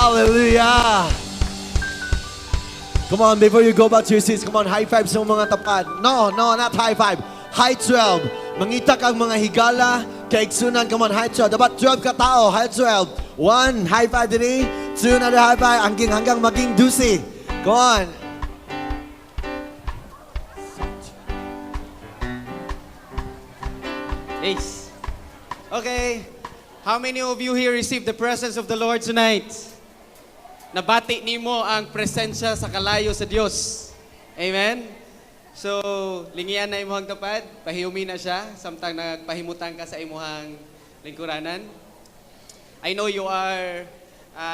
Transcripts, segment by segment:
Hallelujah! Come on, before you go back to your seats, come on, high five sa mga tapad. No, not high five. High 12. Mangita kag mga higala, kaigsunan, come on, high 12. Dapat 12 ka tao, high 12. One, high five diri. Two, another high five. Hanggang, hanggang maging 12. Come on. Ace. Okay. How many of you here received the presence of the Lord tonight? Nabati nimo ang presensya sa kalayo sa Dios. Amen? So, lingian na imuhang tapad, pahiyumi na siya, samtang nagpahimutang ka sa imuhang lingkuranan. I know you are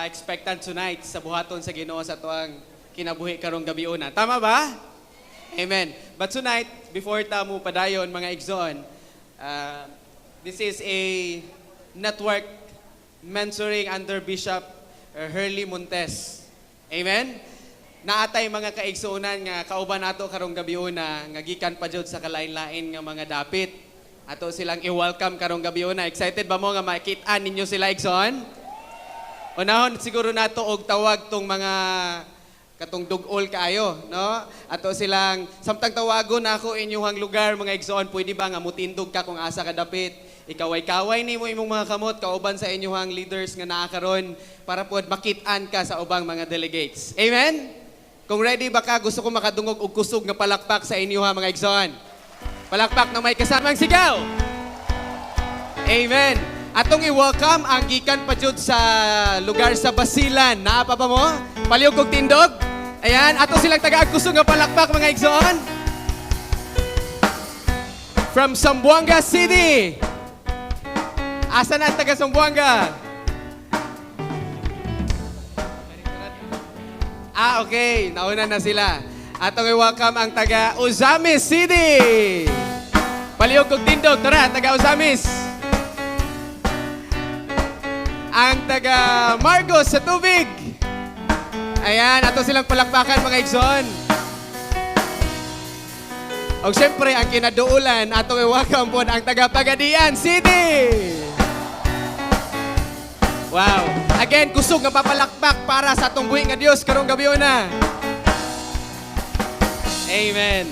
expectant tonight sa buhaton sa Ginoo sa tuang kinabuhi karong gabiuna. Tama ba? Amen. But tonight, before ta mo padayon mga igsoon, this is a network mentoring under Bishop Hurley Montes. Amen? Naatay mga kaigsuonan nga kauban nato karong gabiuna nga gikan pa jud sa kalain-lain nga mga dapit. Ato silang i-welcome karong gabiuna. Excited ba mo nga makit-an ninyo sila, igsoon? Unahon siguro nato og tawag tong mga katong dugol kaayo, no? Ato silang samtang tawagon nako inyuhang lugar mga igsoon, pwede ba nga mutindog ka kung asa ka dapit? Ikaway-kaway nimo imong mga kamot kauban sa inyuhang leaders nga naa karon para pod makit-an ka sa ubang mga delegates. Amen? Kung ready ba ka, gusto ko makadungog og kusog nga palakpak sa inyuha mga igsoon. Palakpak na may kasamang sigaw. Amen. Atong i-welcome ang gikan pa jud sa lugar sa Basilan. Naa pa ba mo? Palihog kog tindog. Ayan, ato silang tagaan kusog nga palakpak mga igsoon. From Zamboanga City. Asa na ang taga Zamboanga? Ah, okay. Nauna na sila. Atong i-welcome ang taga Ozamiz City. Palihog kog tindog. Tara, taga Ozamiz. Ang taga Marcos sa tubig. Ayan, ato silang palakpakan mga igsoon. O siyempre, ang kinaduulan, atong i-welcome po ang taga Pagadian City. Wow. Again, kusog nga papalakpak para sa atong buhi nga Dios karong gabiuna. Amen.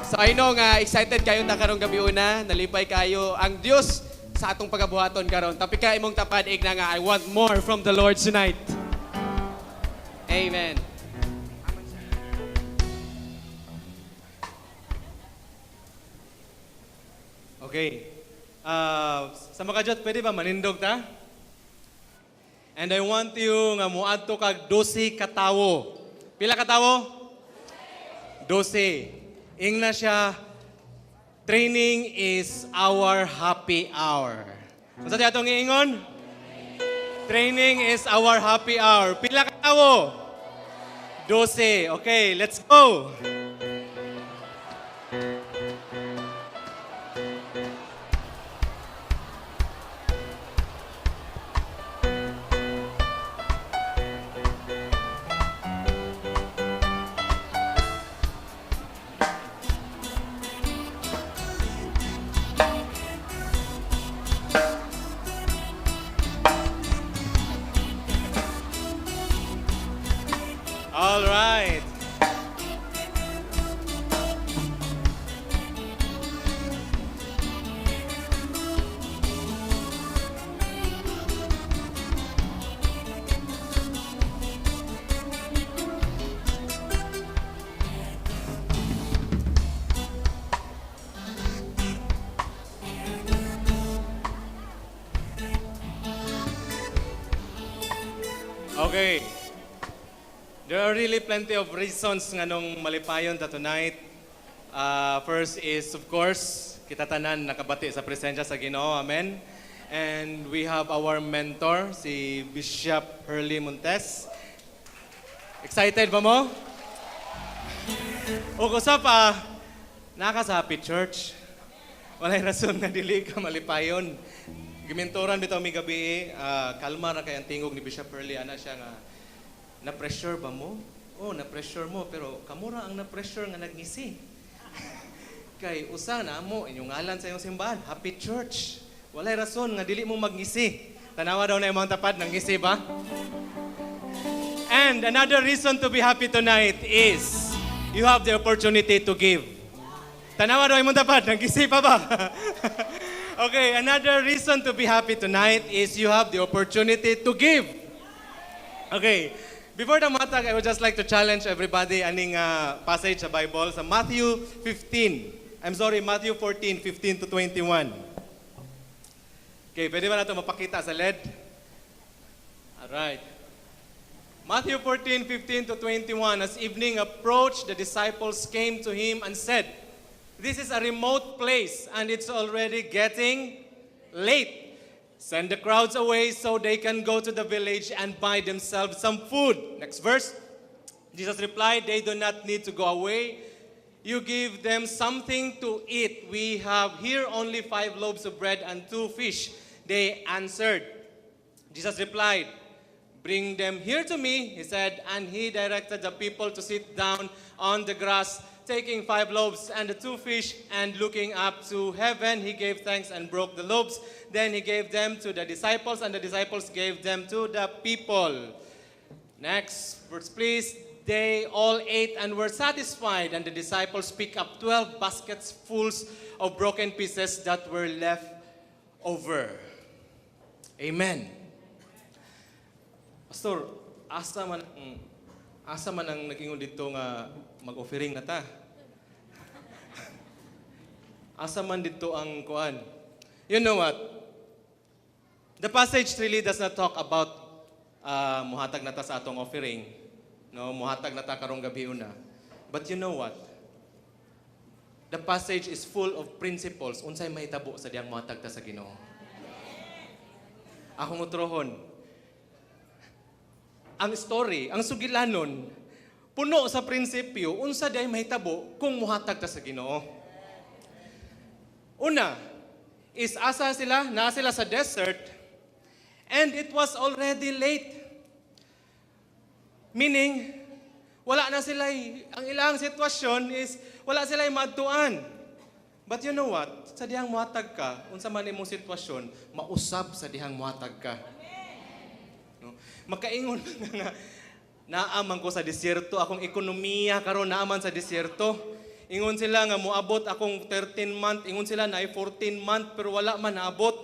So I know nga excited kayo na karong gabiuna, nalipay kayo ang Dios sa atong pagabuhaton karon. Tapi ka imong tapad igna nga I want more from the Lord tonight. Amen. Okay. Sa mga kajot, pwede ba manindog ta? And I want you nga muadto kag 12 katawo. Pila katawo? 12. Ingna siya, training is our happy hour. Unsa di atong giingon? Training is our happy hour. Pila katawo? 12. Okay, let's go. All right. Okay. There are really plenty of reasons nganong malipayon ta tonight. First is, of course, kita tanan nakabati sa presensya sa Ginoo. Amen. And we have our mentor, si Bishop Hurley Montes. Excited ba mo? O kusa pa, naka sa Happy Church. Walay rason nga dili ka malipayon. Gimentoran bitaw mi gabi, kalma ra kay ang tingog ni Bishop Hurley, ana siya nga na-pressure ba mo? Oh, na-pressure mo, pero kamura ang na-pressure nga nagngisi. Kay usa na mo inyong ngalan sa iyong simbahan, Happy Church. Walay rason nga dili mo magngisi. Tanawa daw na imong tapad nangisi ba? And another reason to be happy tonight is you have the opportunity to give. Tanawa daw imong tapat, nagisi pa ba? Okay, another reason to be happy tonight is you have the opportunity to give. Okay, before the matag, I would just like to challenge everybody aning passage sa Bible sa Matthew 15. I'm sorry, Matthew 14, 15 to 21. Okay, pwede ba nato mapakita sa LED? Alright. Matthew 14, 15 to 21. As evening approached, the disciples came to him and said, "This is a remote place and it's already getting late. Send the crowds away so they can go to the village and buy themselves some food." Next verse. Jesus replied, "They do not need to go away. You give them something to eat." "We have here only five loaves of bread and two fish," they answered. Jesus replied, "Bring them here to me," he said, and he directed the people to sit down on the grass. Taking five loaves and the two fish, and looking up to heaven, he gave thanks and broke the loaves. Then he gave them to the disciples, and the disciples gave them to the people. Next verse, please. They all ate and were satisfied, and the disciples picked up 12 baskets full of broken pieces that were left over. Amen. Pastor, asa man ang nag-ingon dito nga mag-offering na ta? Asa man dito ang kuan? You know what? The passage really does not talk about muhatag na ta sa atong offering. No, muhatag na ta karong gabi una. But you know what? The passage is full of principles unsay mahitabo sa diyang muhatag ta sa Ginoo. Akong utrohon, ang story, ang sugilanon, puno sa prinsipyo unsa diay mahitabo kung muhatag ta sa Ginoo. Una, is asa sila, naa sila sa desert, and it was already late. Meaning, wala na sila, ang ilang sitwasyon is, wala sila maadtuan. But you know what? Sa dihang muhatag ka, unsa man imong sitwasyon, mausab sa dihang muhatag ka. No? Makaingon nga, naa man ko sa disyerto, akong ekonomiya karon naa man sa disyerto. Ingon sila nga moabot akong 13 month, ingon sila na 14 month pero wala man naabot.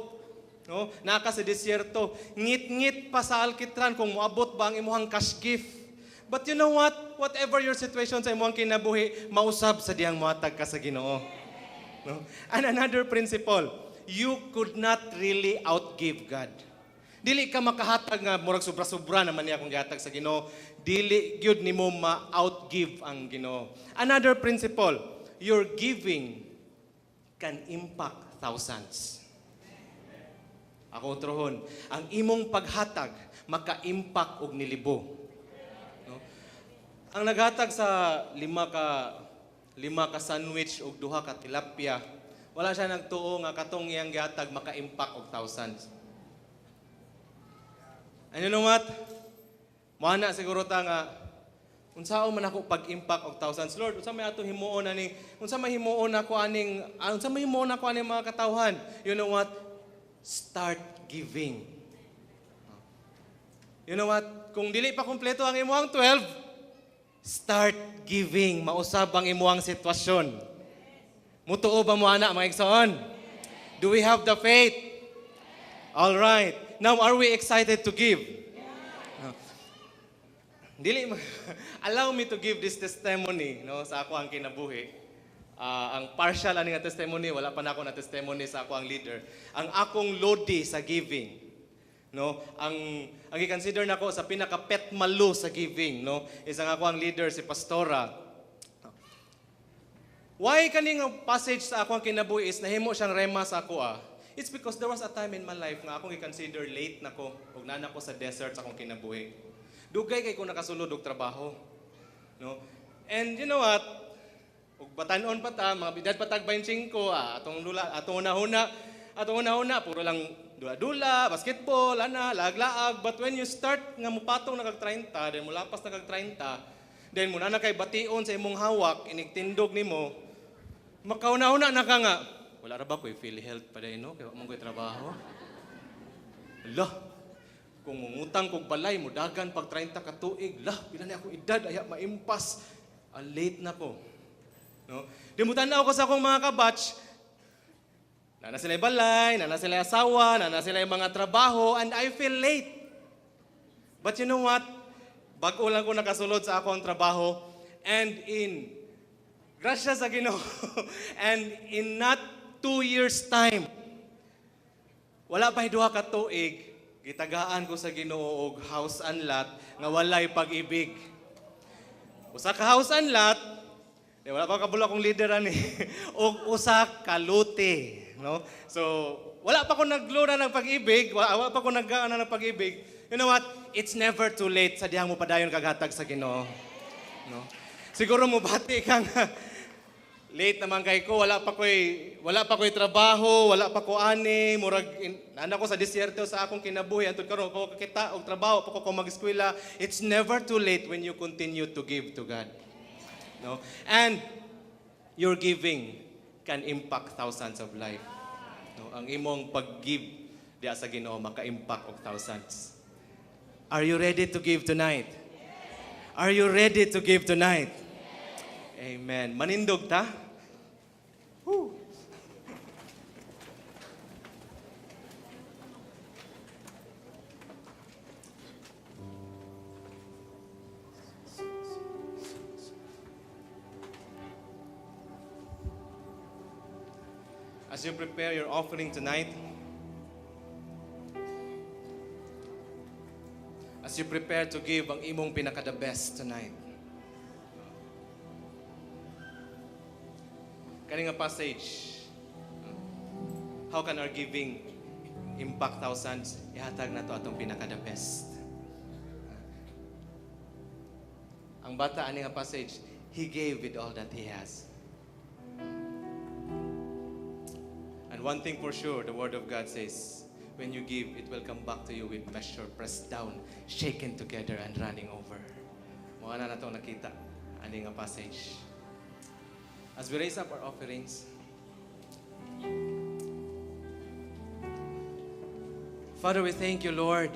No? Naa ka sa disyerto. Ngit-ngit pa sa alkitran kung moabot ba ang imuhang cash gift. But you know what? Whatever your situation sa imuhang kinabuhi, mausab sa dihang muhatag ka sa Ginoo. No? And another principle, you could not really outgive God. Dili ka makahatag nga murag sobra-sobra naman niya akong gihatag sa Ginoo. Dili gyud nimo ma-outgive ang Ginoo. Another principle, your giving can impact thousands. Ako utrohon, ang imong paghatag maka-impact og nilibo. No? Ang naghatag sa lima ka sandwich og duha ka tilapia, wala siya nagtuo nga katong iyang gihatag maka-impact og thousands. And you know what? Moana siguro ta nga unsaon man ako pag-impact og thousands? Lord, unsa may atong himuon ani, unsa may himuon ako aning mga katawhan? You know what? Start giving. You know what? Kung dili pa kumpleto ang imuhang 12, start giving. Mausab ang imuhang sitwasyon. Mutuo ba mo ana, mga igsoon? Do we have the faith? All right. Now, are we excited to give? Dili allow me to give this testimony, no, sa ako ang kinabuhi. Ang partial ani nga testimony, wala pa na ako na testimony sa ako ang leader. Ang akong lodi sa giving, no, ang gi-consider nako sa pinaka petmalu sa giving, no, is ang ako ang leader, si Pastora. Why kaning passage sa akong kinabuhi is nahimo siyang rema sa ako ah? It's because there was a time in my life nga akong i-consider late na ko ug naa na ko sa desert sa akong kinabuhi. Dugay kay ko nakasulod og trabaho. No? And you know what? Ug batan-on pa ta, mga edad pa tag 25, atong lula, atong una-huna, puro lang dula-dula, basketball, ana, laag-laag. But when you start nga mupatong na kag 30, then mulapas na kag 30, then muna na kay bation sa imong hawak, inigtindog nimo, makauna-una na ka nga, "Wala ra ba ko'y PhilHealth pa diay, no? Kay wa man ko'y trabaho. Ala." Kung mungutang kog balay, mudagan pag 30 ka tuig, lah, pila na akong edad, aya maimpas. Ah, late na ko. No? Di mo tanaw ko sa akong mga kabatch, naa na sila balay, naa na sila asawa, naa na sila mga trabaho, and I feel late. But you know what? Bag-o lang ko nakasulod sa akong trabaho, and in, grasya sa Ginoo, and in not 2 years' time, wala pa 2 ka tuig, gitagaan ko sa Ginoo og house and lot nga walay Pag-IBIG. Usa ka house and lot, di wala pa kabalo akong leader ani, og usa ka lote, no? So, wala pa ko naglura ng Pag-IBIG, wala pa ko naggaana ng Pag-IBIG. You know what? It's never too late sa dihang mo padayon kaghatag sa Ginoo. No? Siguro mo bati ka nga late naman kay ko, wala pa ko'y trabaho, wala pa ko ani, murag nana ko sa disyerto sa akong kinabuhi antud karon ko kakita og trabaho, pa ko mag-eskwela. It's never too late when you continue to give to God. No? And your giving can impact thousands of life. No? Ang imong pag-give diya sa Ginoo maka-impact og thousands. Are you ready to give tonight? Are you ready to give tonight? Amen. Manindog ta? Woo. As you prepare your offering tonight, as you prepare to give ang imong pinaka-the best tonight, kani nga passage, how can our giving impact thousands? Ihatag nato atong pinaka-the best. Ang bata ani nga passage, he gave with all that he has. And one thing for sure, the Word of God says, when you give, it will come back to you with measure, pressed down, shaken together, and running over. Mao na nato nakita ani nga passage. As we raise up our offerings, Father, we thank you, Lord.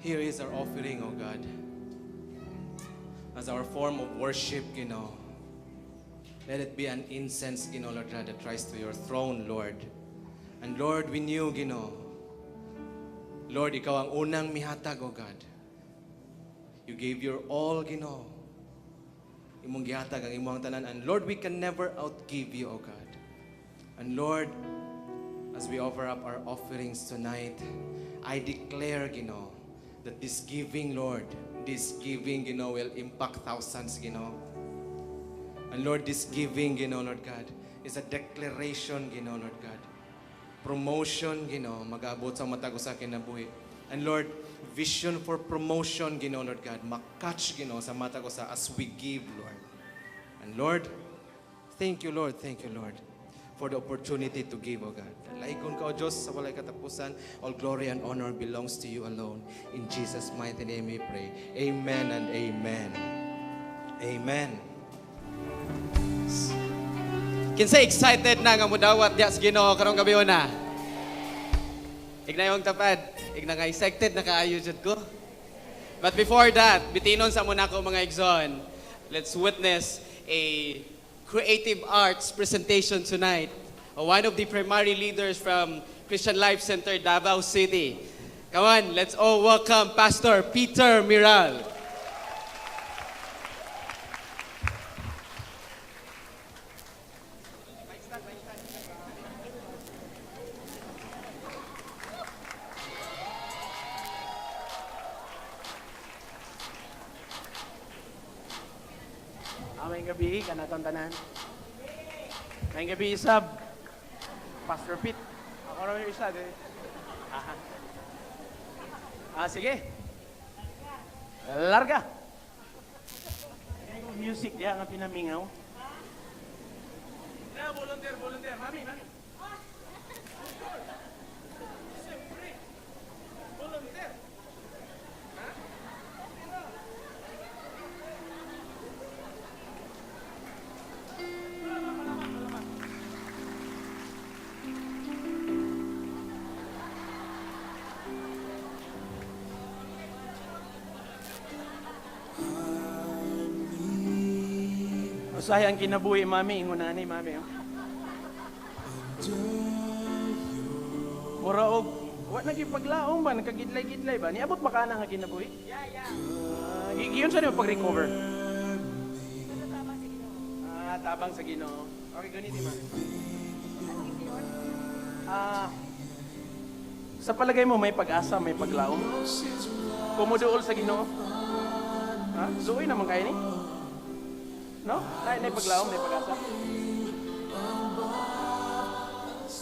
Here is our offering, O God, as our form of worship. Let it be an incense, Ginoo, Lord God, that rise to your throne, Lord. And Lord, we knew, Ginoo, Lord, ikaw ang unang mihatag, O God. You gave your all, Ginoo. Imong gihatag ang imong tanan. And Lord, we can never outgive you, O God. And Lord, as we offer up our offerings tonight, I declare, Ginoo, that this giving, Lord, this giving, Ginoo, will impact thousands, Ginoo. And Lord, this giving, Ginoo, Lord God, is a declaration, Ginoo, Lord God. Promotion, Ginoo, mag-abot sa matag usa kinabuhi. And Lord, vision for promotion, Ginoo, Lord God, makatch, Ginoo, sa matag usa as we give, Lord. And Lord, thank you, Lord, thank you, Lord, for the opportunity to give, O God. Dalaygon ka, O Diyos, sa walay katapusan. All glory and honor belongs to you alone. In Jesus' mighty name we pray. Amen and amen. Amen. Kinsa excited na nga mudawat diya sa Ginoo karong gabi na? Igna yung tapad. Igna nga excited na kaayo jud ko. But before that, bitinon sa muna ko, mga igsoon. Let's witness a creative arts presentation tonight. One of the primary leaders from Christian Life Center, Davao City. Come on, let's all welcome Pastor Peter Miral. Maayong gabi, kanatong tanan. Maayong gabi, isab. Pastor Pete. Ako raw yung isa, eh. Ah, ah, sige. Larga. Music diya nga pinamingaw. Yeah, volunteer, volunteer. Mami, mami. Siyempre. Volunteer. Ha? Usahay ang kinabuhi, mami. Ingon na ni, mami. Oh. Mura og, wa nagipaglaom ba? Nagkagidlay-gidlay ba? Niabot ba ka na nga kinabuhi? Yeah. Giyon sa nimo pag-recover? Ah, tabang sa Ginoo. Okay, ganito, mami. Ah, sa palagay mo, may pag-asa, may paglaom? Kumuduol sa Ginoo? Ha? Suoy naman kayo ni? No? Nay paglaom, may pag-asa?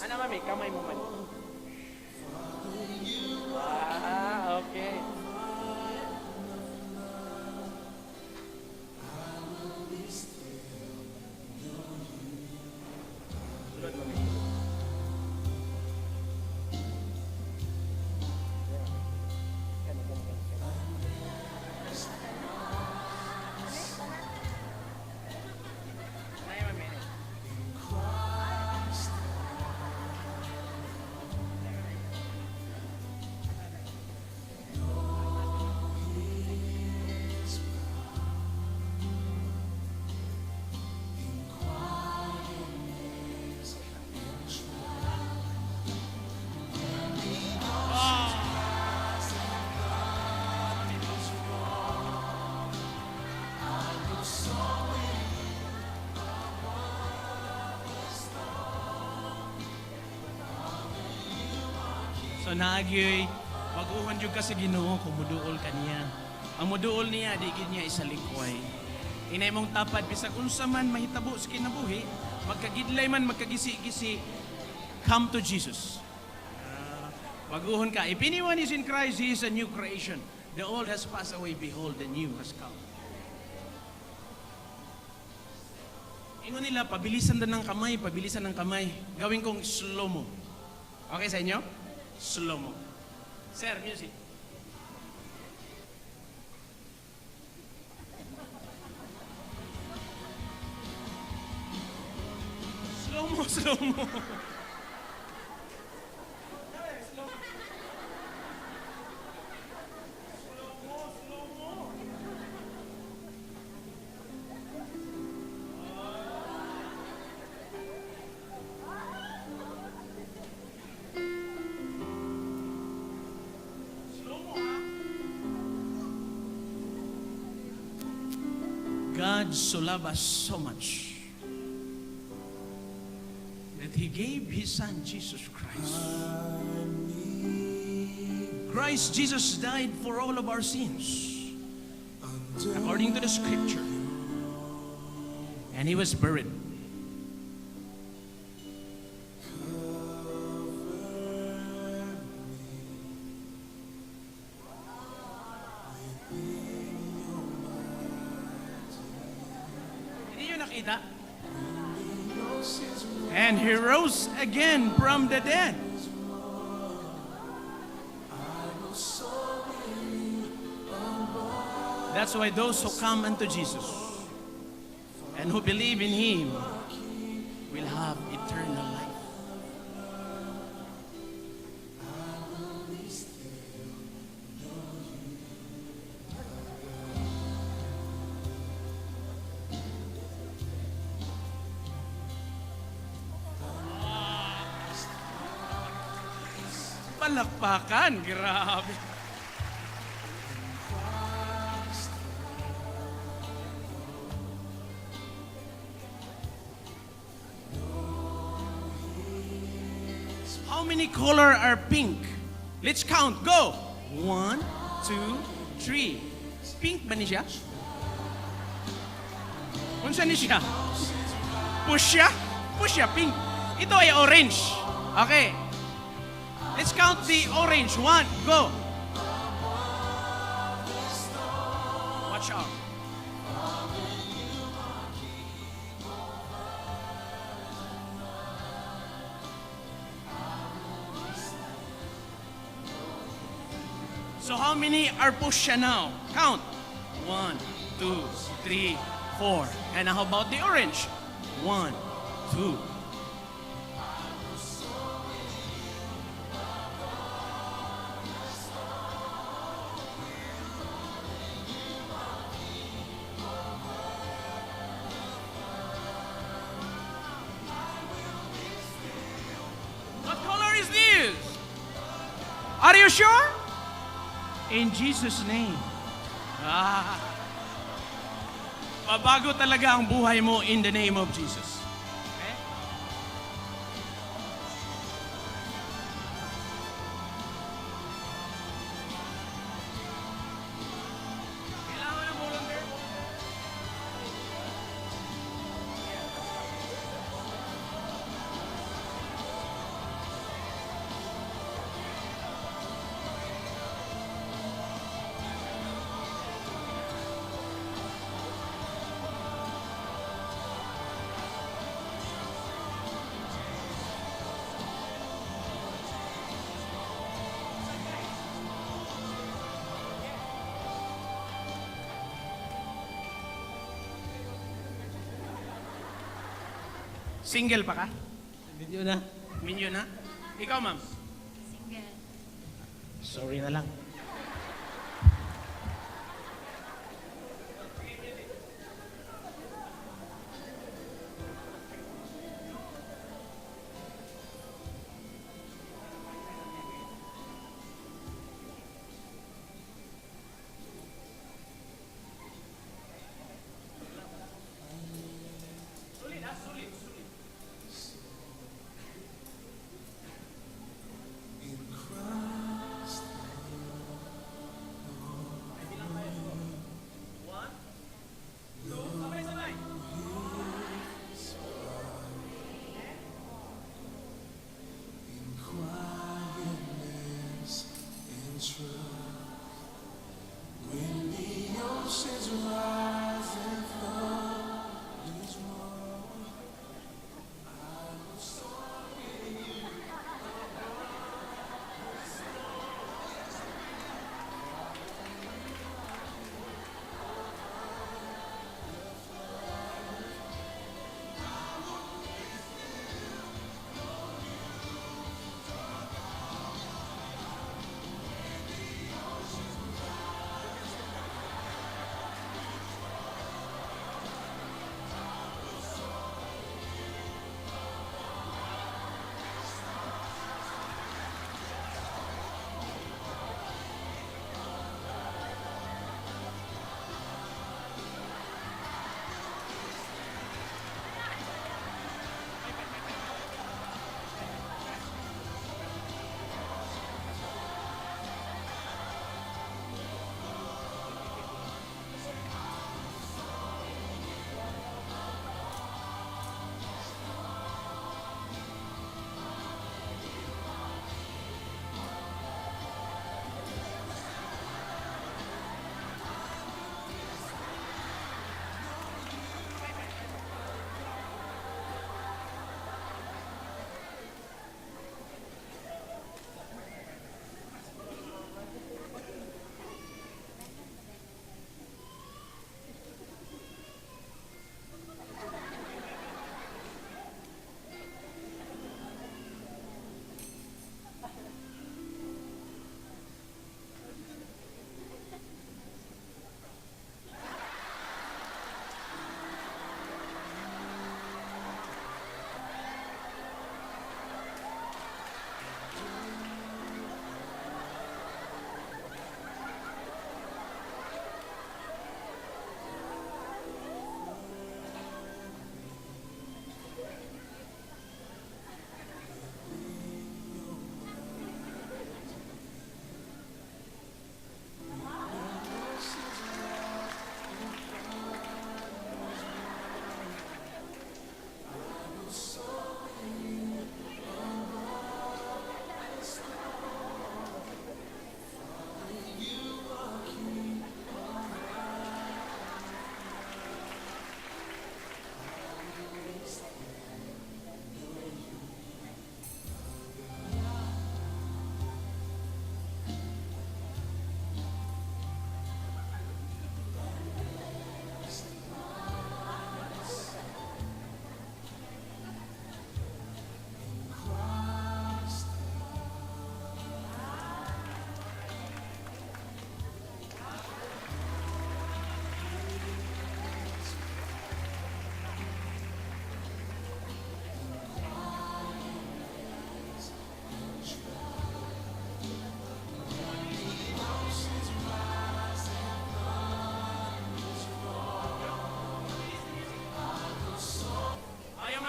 Ano, mami? Kamay mo man. Ah, okay. Sulod, mami. Kani, kani, kani, kani. Nay, mami, nay. So naagyoy, baguhon jud ka sa Ginoo kung muduol ka niya. Ang muduol niya, di gid niya isalikway. Inay mong tapad, bisag unsa man mahitabo sa kinabuhi, magkagidlay man, magkagisi-gisi, come to Jesus. Baguhon ka. If anyone is in Christ, he is a new creation. The old has passed away, behold, the new has come. Ingon nila, pabilisan na ng kamay, pabilisan ng kamay. Gawin kong slow-mo. Okay sa inyo? Slow-mo. Sir, music. Slow-mo, slow-mo. Slow-mo, slow-mo. Slow-mo, ha? God so loved us so much that He gave His Son, Jesus Christ. Christ Jesus died for all of our sins, according to the Scripture. And He was buried. Hindi nyo nakita? And He rose again from the dead. That's why those who come unto Jesus and who believe in Him will have eternal life. Palakpakan, grabe. How many color are pink? Let's count. Go. One, two, three. Pink ba ni siya? Unsa ni siya? Fuchsia? Fuchsia, pink. Ito ay orange. Okay. Let's count the orange. One, go. Watch out. So how many are fuchsia now? Count. One, two, three, four. And how about the orange? One, two. You sure? In Jesus' name. Ah. Mabago talaga ang buhay mo in the name of Jesus. Okay? Kailangan ng volunteer? Single pa ka? Minyo na. Minyo na? Ikaw, ma'am? Single. Sorry na lang. Sulit, ah, sulit, sulit. One, two, sabay, sabay. Quietness and trust. When the oceans rise and thunders roar, I will soar with you above the storm. The flood. I will wait for you.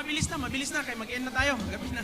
Mabilis na, mabilis na kay mag-end na tayo. Gabi na.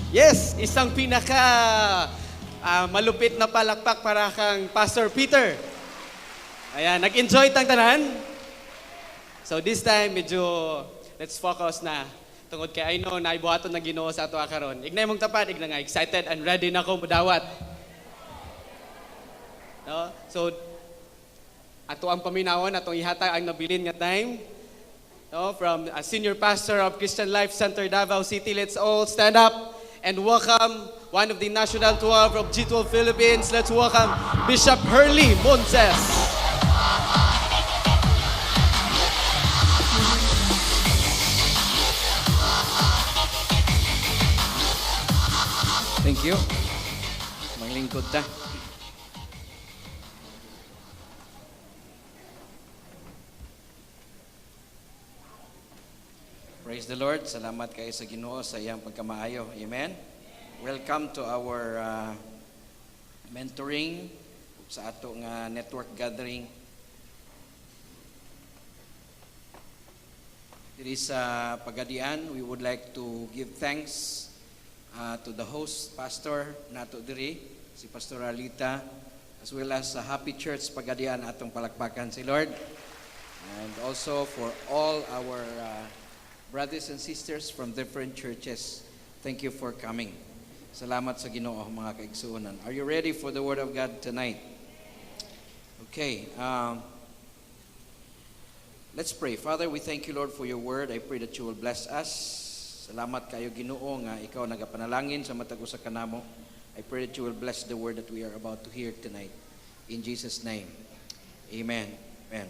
Yes, isang pinaka malupit na palakpak para kang Pastor Peter. Ayan, nag-enjoy tang tanan. So this time, medyo let's focus na. Tungod kay I know na ibuhaton ng Ginoo sa ato karon. Ignay mong tapad, igna nga excited and ready na ko mudawat. No? So ato ang paminawon, atong ihatag ang nabilin nga time. No, from a senior pastor of Christian Life Center, Davao City. Let's all stand up and welcome one of the National 12 of G12 Philippines. Let's welcome Bishop Hurley Montes. Thank you. Maglingkod ta. Praise the Lord. Salamat kayo sa Ginoo sa iyang pagkamaayo. Amen. Welcome to our mentoring sa ato nga network gathering. Diri sa Pagadian, we would like to give thanks to the host pastor nato diri, si Pastor Alita, as well as sa Happy Church Pagadian, atong palakpakan si Lord. And also for all our brothers and sisters from different churches. Thank you for coming. Salamat sa Ginoo, mga kaigsuonan. Are you ready for the Word of God tonight? Okay. Let's pray. Father, we thank you, Lord, for your word. I pray that you will bless us. Salamat kayo, Ginoo, nga ikaw nagapanalangin sa matag usa kanamo. I pray that you will bless the word that we are about to hear tonight. In Jesus' name. Amen. Amen.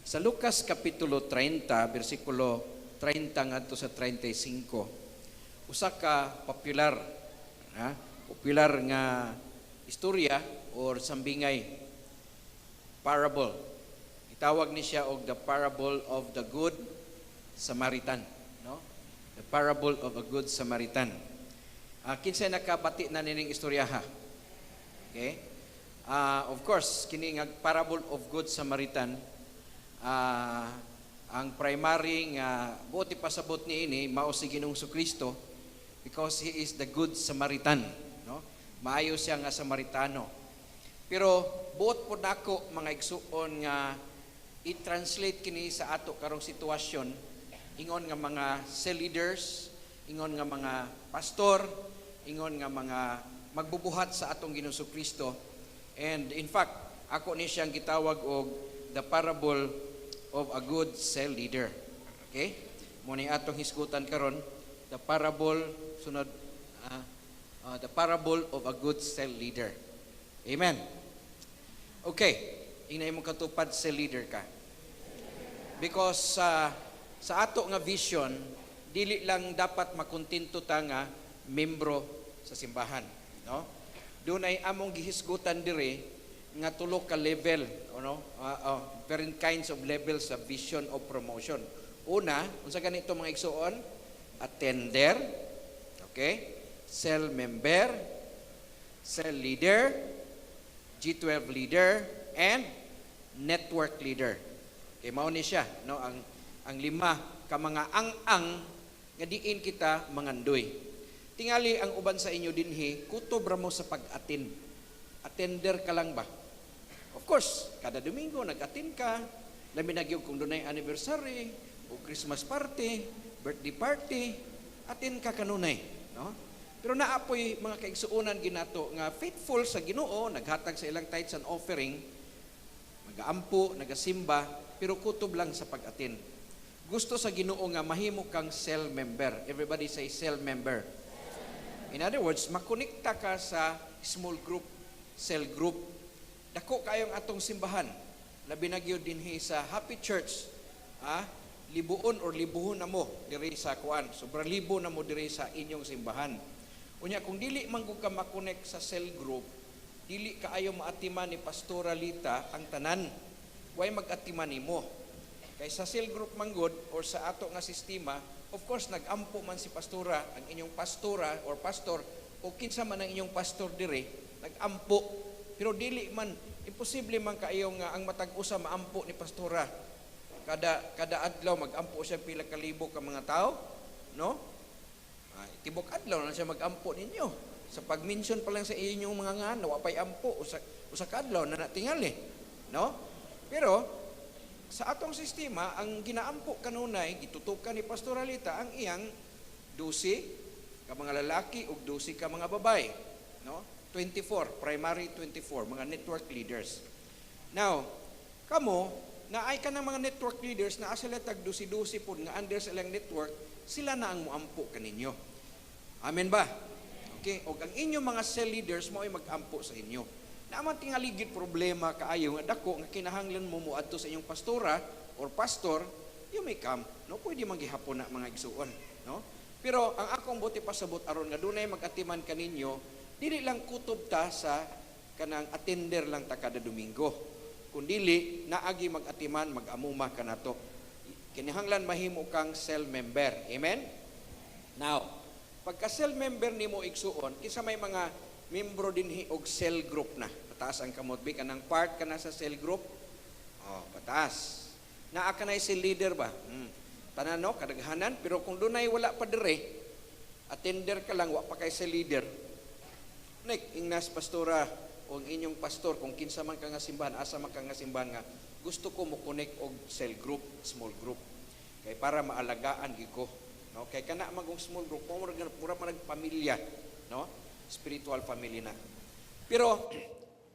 Sa Lucas Kapitulo 30, versikulo 30 ngadto sa 35, usa ka popular, ha? Popular nga istorya or sambingay, parable. Itawag ni siya og the parable of the Good Samaritan, no? The parable of a Good Samaritan. Kinsay nakabati na nining istorya, ha? Okay? Of course, kini nga parable of Good Samaritan, ang primary nga buot ipasabot niini mao si Ginoong Kristo because he is the Good Samaritan, no? Maayo siya nga Samaritano. Pero buot po nako, mga igsuon, nga i-translate kini sa ato karong sitwasyon, ingon nga mga cell leaders, ingon nga mga pastor, ingon nga mga magbubuhat sa atong Ginoong Kristo. And in fact, ako ni siyang gitawag og the parable of a good cell leader. Okay? Mao ni atong hisgutan karon, the parable sunod, the parable of a good cell leader. Amen. Okay. Ingna imong katupad, "Cell leader ka." Because sa ato nga vision, dili lang dapat makontento ta nga membro sa simbahan, no? Dunay among gihisgutan diri nga tulo ka level, ano? Different kinds of levels sa vision of promotion. Una, unsa ganito, mga igsuon? Attender, okay? Cell member, cell leader, G12 leader, and network leader. Okay, mao ni siya, no? Ang lima ka mga ang-ang nga diin kita mangandoy. Tingali ang uban sa inyo dinhi, kutob ra mo sa pag-attend. Attender ka lang ba? Of course, kada Domingo nag-attend ka, labi na gyud kung dunay anniversary o Christmas party, birthday party, attend ka kanunay, no? Pero naa poy mga kaigsuonan ginato nga faithful sa Ginoo, naghatag sa ilang tithes and offering, nagaampo, nagasimba, pero kutob lang sa pag-attend. Gusto sa Ginoo nga mahimo kang cell member. Everybody say, "Cell member." In other words, makonekta ka sa small group, cell group. Dako kayong atong simbahan. Labi na gyud dinhi sa Happy Church. Libuon or libuhon na mo diri sa kuan. Sobrang libo na mo diri sa inyong simbahan. Unya kung dili man gud ka makonek sa cell group, dili kaayo maatiman ni Pastora Lita ang tanan. Way mag-atiman nimo. Kay sa cell group man gud or sa ato nga sistema, of course nagampo man si pastora, ang inyong pastora or pastor o kinsa man ang inyong pastor dire, nagampo. Pero dili man, imposible man kaayo nga ang matag usa maampo ni pastora. Kada adlaw magampo siya pila ka libo ka mga tao, no? Ay, tibok adlaw na siya magampo ninyo. Sa pag-mention pa lang sa inyong mga ngan, wa pay ampo usa ka adlaw na natingali, no? Pero sa atong sistema, ang ginaampo kanunay, gitutukan ni Pastoralita ang iyang 12 ka mga lalaki ug 12 ka mga babae, no? 24, primary 24, mga network leaders. Now, kamo, naay ka ng mga network leaders na sila tag 12-12 pod nga under sa ilang network, sila na ang muampo kaninyo. Amen ba? Okay, og ang inyong mga cell leaders mao ay mag-ampo sa inyo. Naa man tingali gid problema kaayo nga dako nga kinahanglan mo moadto sa inyong pastora or pastor, you may come. No, pwede man gihapon na, mga igsuon, no? Pero ang akong buot ipasabot aron nga dunay mag-atiman kaninyo, dili lang kutob ta sa kanang attender lang ta kada Domingo. Kung dili, naagi mag-atiman, mag-amuma kanato. Kinahanglan mahimo kang cell member. Amen? Now, pagka cell member nimo, igsuon, kinsa may mga membro dinhi og cell group na? Pataas ang kamot bi, kanang part ka na sa cell group. Oh, pataas. Naa ka na cell leader ba? Tanan, no, kadaghanan, pero kung dunay wala pa dire, attender ka lang, wa pa kay sa leader. Nek, ingnas pastora o ang inyong pastor kung kinsa man ka nga simbahan, asa man ka nga simbahan nga gusto ko mo connect og cell group, small group. Kay para maalagaan gyud ko, no? Kay kana magong small group, mura mura man pamilya, no? Spiritual family na. Pero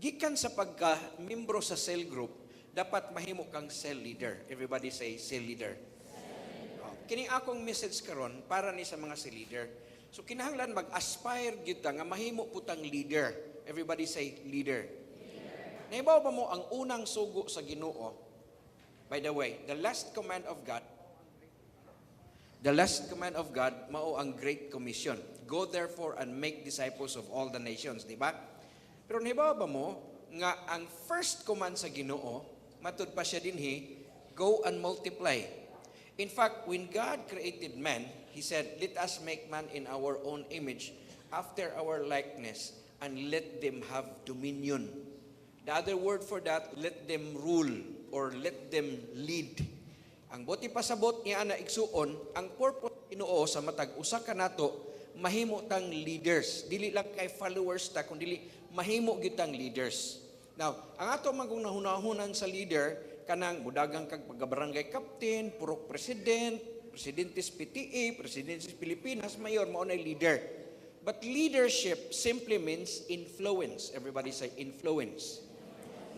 gikan sa pagka membro sa cell group, dapat mahimo kang cell leader. Everybody say cell leader. Oh, kini akong message karon para ni sa mga cell leader. So kinahanglan mag-aspire gyud ta nga mahimo putang leader. Everybody say leader. Nahibaw ba mo ang unang sugo sa Ginoo? By the way, the last command of God mao ang Great Commission. Go therefore and make disciples of all the nations, di ba? Pero nahibaw ba mo nga ang first command sa Ginoo, matud pa siya dinhi, go and multiply. In fact, when God created man, He said, "Let us make man in our own image, after our likeness, and let them have dominion." The other word for that, let them rule or let them lead. Ang buot ipasabot niya na igsuon, ang purpose Ginoo sa matag usa ka nato mahimo tang leaders. Dili lang kay followers ta, kun dili mahimo gyud tang leaders. Now, ang ato magong nahunahunan sa leader kanang mudagang kag pagka-barangay captain, purok president, presidente sa PTA, presidente sa Pilipinas, mayor, mao na leader. But leadership simply means influence. Everybody say influence.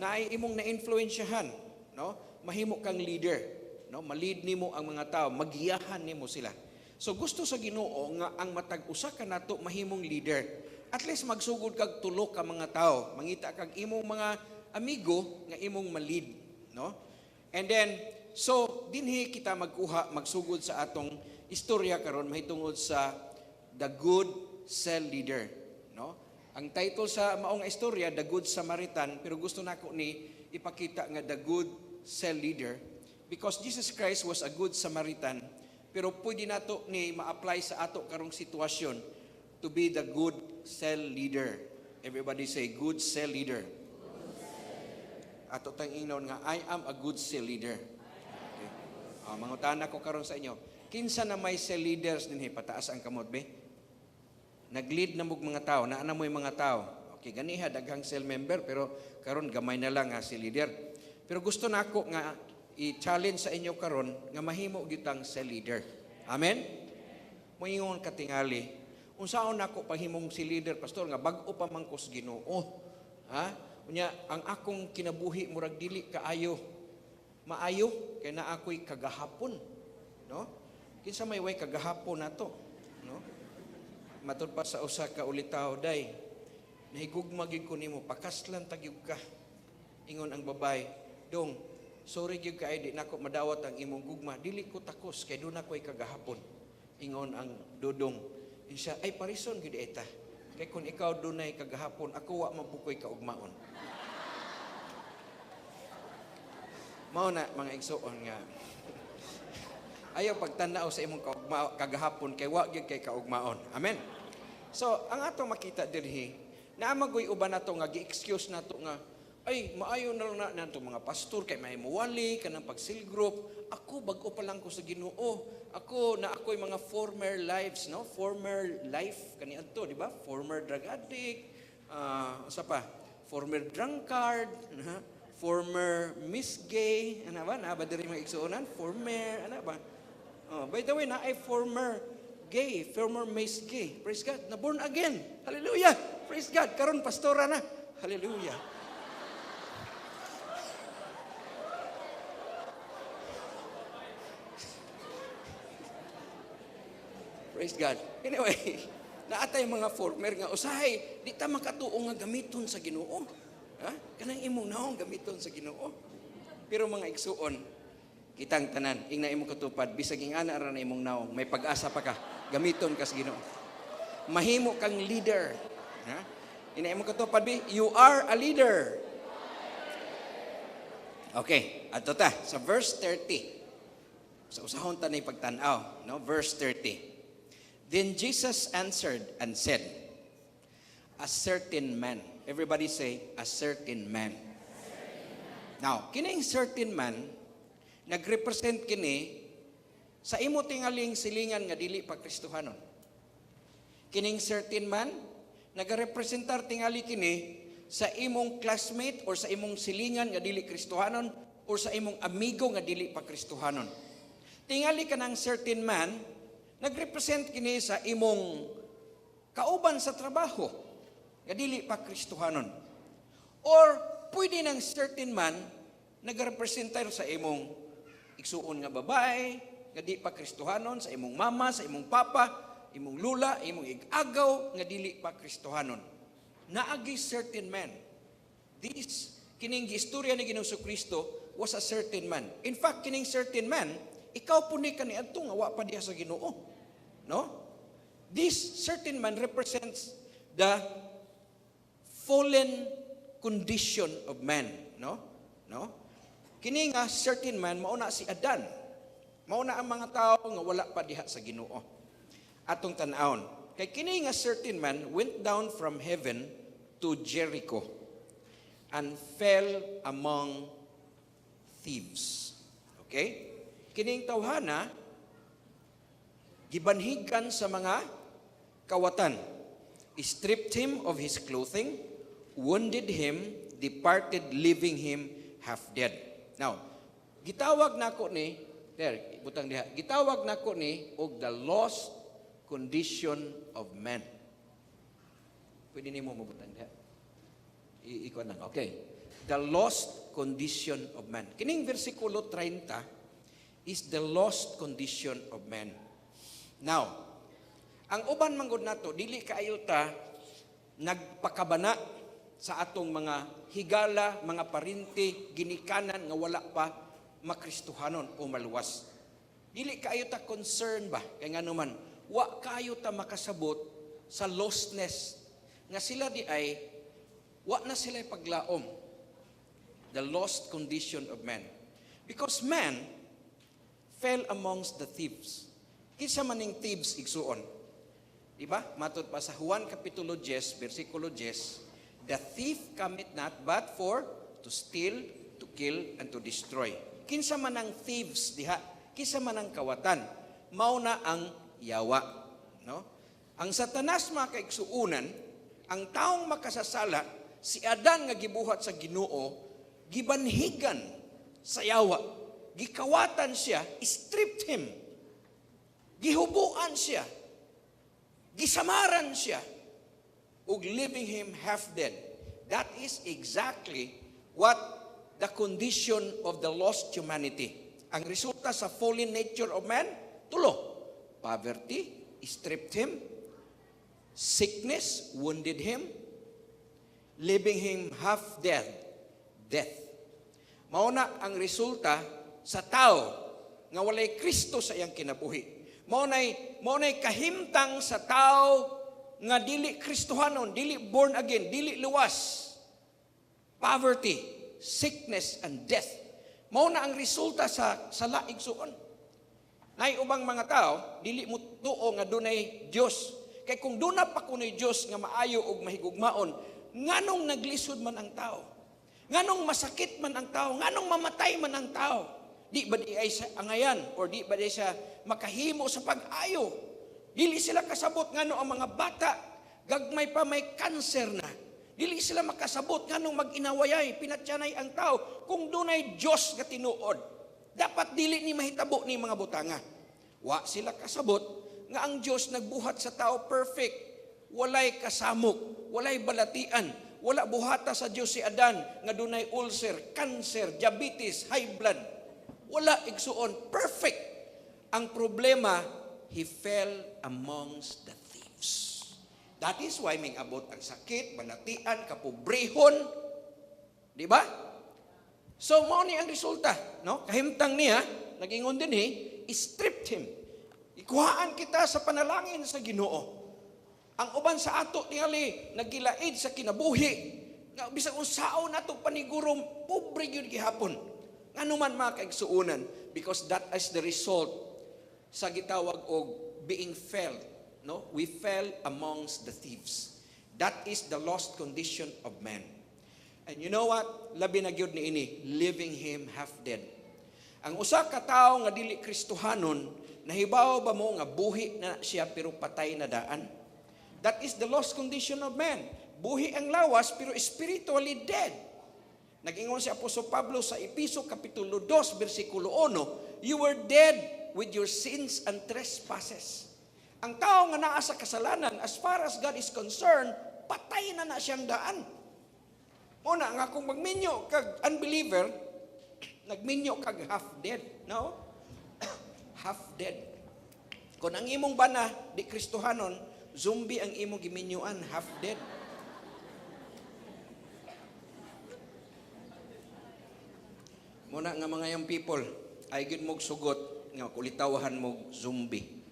Na ay imong na-influensyahan, no? Mahimo kang leader, no? Ma-lead nimo ang mga tao, magiyahan nimo sila. So gusto sa Ginoo nga ang matag usa ka nato mahimong leader. At least magsugod kag tulo ka mga tao, mangita kag imong mga amigo nga imong ma-lead, no? And then so dinhi kita magkuha, magsugod sa atong istorya karon mahitungod sa the good cell leader, no? Ang title sa maong istorya, The Good Samaritan, pero gusto nako ni ipakita nga the good cell leader because Jesus Christ was a good Samaritan, pero pwede nato ni ma-apply sa ato karong sitwasyon to be the good cell leader. Everybody say good cell leader. Ato tang ingnon nga I am a good cell leader. Okay. Ah, mangutana ko karon sa inyo. Kinsa na may cell leaders dinhi, pataas ang kamot be? Nag-lead na mog mga tao, naa na mo'y mga tao. Okay, ganiha daghang cell member pero karon gamay na lang nga si leader. Pero gusto nako nga i-challenge sa inyo karon nga mahimo gyud tang cell leader. Amen? Moingon katingali, unsaon nako paghimong si leader, pastor, nga bag-o pa man ko sa Ginoo? Ha? Unya ang akong kinabuhi murag dili kaayo maayo kay naa ako'y kagahapon, no? Kinsa may way kagahapon nato, no? Matud pa sa usa ka ulitaw day, nahigugma gyud ko nimo, pakaslan ta gyud ka. Ingon ang babay, dong, sorry gyud kay di nako madawat ang imong gugma, dili ko takos kay duna ko'y kagahapon. Ingon ang dudong, siya ay parison gyud eta kay kung ikaw dunay kagahapon, ako wa man pud ko'y kaugmaon. Mao na, mga igsuon, nga ayaw pagtanaw sa imong kaugma, kagahapon kay wa gyud kay kaugmaon. Amen. So, ang atong makita dinhi, naa magoy uban nato nga gi-excuse nato nga ay maayo na lang na nato mga pastor kay may muwali kanang pag-cell group. Ako bag-o pa lang ko sa Ginoo. Ako na ako'y mga former lives, no? Former life kani adto, di ba? Former drug addict, usa pa, former drunkard, ha? Former Miss Gay, ano ba? Naa ba diri mga igsuonan? Former, ano ba? Oh, by the way, na ay former gay, former Miss Gay. Praise God, na born again. Hallelujah. Praise God. Karon pastora na. Hallelujah. Praise God. Anyway, naatay mga former nga usahay di ta makatuo nga gamiton sa Ginoo. Ha? Kanang imong naong gamiton sa Ginoo. Pero mga igsuon, kitang tanan, ingna imong katupad, bisag ingana ra na imong naong, may pag-asa pa ka, gamiton ka sa Ginoo. Mahimo kang leader. Ha? Ingna imong katupad, bi, you are a leader. Okay, adto ta sa verse 30. Sa usahon ta na pagtan-aw, no? Verse 30. Then Jesus answered and said, a certain man. Everybody say, a certain man. Now, kining certain man, nagrepresent kini Sa imo tingaling silingan nga dili pa Kristohanon. Kining certain man, nagarepresentar tingali kini sa imong classmate or sa imong silingan nga dili Kristohanon or sa imong amigo nga dili pa Kristohanon. Tingali kanang certain man, nagrepresent kini sa imong kauban sa trabaho nga dili pa Kristohanon. Or pwede ng certain man nagarepresentar sa imong igsuon nga babae nga di pa Kristohanon, sa imong mama, sa imong papa, imong lula, imong ig-agaw nga dili pa Kristohanon. Naagi certain man. This kining giistorya ni Ginoong Kristo was a certain man. In fact, kining certain man, ikaw po ni kaniadto nga wa pa diha sa Ginoo. No? This certain man represents the fallen condition of man, no? No? Kini nga certain man, mao na si Adan. Mao na ang mga tao nga wala pa diha sa Ginoo. Atong tan-awon. Kay kini nga certain man went down from heaven to Jericho and fell among thieves. Okay? Kining tawhana gibanhigan sa mga kawatan. Stripped him of his clothing, wounded him, departed, leaving him half dead. Now, gitawag nako ni, there, butang diha. Gitawag nako ni og the lost condition of man. Pwede nimo mabutang diha. Ikaw lang. Okay. The lost condition of man. Kining versikulo 30 is the lost condition of man. Now, ang uban manggod nato, dili kaayo ta nagpakabana sa atong mga higala, mga parinti, ginikanan nga wala pa makristuhanon o maluwas. Dili kaayo ta concern ba kay ngano man wa kaayo ta makasabot sa lostness nga sila di ay wa na sila paglaom, the lost condition of man, because man fell amongst the thieves. Kinsa maning thieves, igsuon? Di ba? Matod pa sa Juan Kapitulo 10, versikulo 10, "The thief cometh not but for to steal, to kill, and to destroy." Kinsa man ang thieves diha? Kinsa man ang kawatan? Mao na ang yawa. No? Ang Satanas, mga kaigsuunan, ang taong makasasala, si Adan nga gibuhat sa Ginoo, gibanhigan sa yawa. Gikawatan siya, stripped him. Gihubuan siya. Gisamaran siya. Ug leaving him half dead. That is exactly what the condition of the lost humanity. Ang resulta sa fallen nature of man, tulo. Poverty stripped him. Sickness wounded him. Leaving him half dead. Death. Mao na ang resulta sa tao nga walay Kristo sa iyang kinabuhi. Mao nay kahimtang sa tao nga dili Kristohanon, dili born again, dili luwas. Poverty, sickness and death. Mao na ang resulta sa sala, igsuon. Nay ubang mga tao dili mo tuo nga dunay Dios. Kay kung duna pa kunoy Dios nga maayo ug mahigugmaon, nganong naglisod man ang tao? Nganong masakit man ang tao? Nganong mamatay man ang tao? Di ba di ay sa angayan or di ba di siya makahimo sa pag-ayo? Dili sila kasabot ngano ang mga bata gagmay pa may cancer na. Dili sila makasabot nganong mag-inawayay, pinatyanay ang tao. Kung dunay Dios nga tinuod, dapat dili ni mahitabo ni mga butanga. Wa sila kasabot nga ang Dios nagbuhat sa tao perfect. Walay kasamok, walay balatian, wala buhata sa Dios si Adan nga dunay ulcer, cancer, diabetes, high blood. Wala, igsuon, perfect. Ang problema, he fell amongst the thieves. That is why ming abot ang sakit, balatian, kapobrehon. Di ba? So, mao ni ang resulta. No? Kahimtang niya, nagingon din eh, stripped him. Ikuhaan kita sa panalangin sa Ginoo. Ang uban sa ato tingali nagilaid sa kinabuhi. Nga bisag unsaon nato paniguro, pobre gyud gihapon. Ngano man, mga kaigsuonan? Because that is the result sa gitawag og being fell, no? We fell amongst the thieves. That is the lost condition of man. And you know what? Labi na gyud ni ini, leaving him half dead. Ang usa ka tawo nga dili Kristohanon, Nahibaw ba mo nga buhi na siya pero patay na daan? That is the lost condition of man. Buhi ang lawas pero spiritually dead. Nag-ingon si Apostol Pablo sa Epeso Kapitulo 2, versikulo 1, "You were dead with your sins and trespasses." Ang tao nga naa sa kasalanan, as far as God is concerned, patay na na siyang daan. Mao na nga kung magminyo kag unbeliever, nagminyo kag half dead, no? Half dead. Kung ang imong bana di Kristohanon, zombie ang imong giminyuan, half dead. Mao na nga mga young people, ay gid mog sugot nga kulitawahan mo zombie.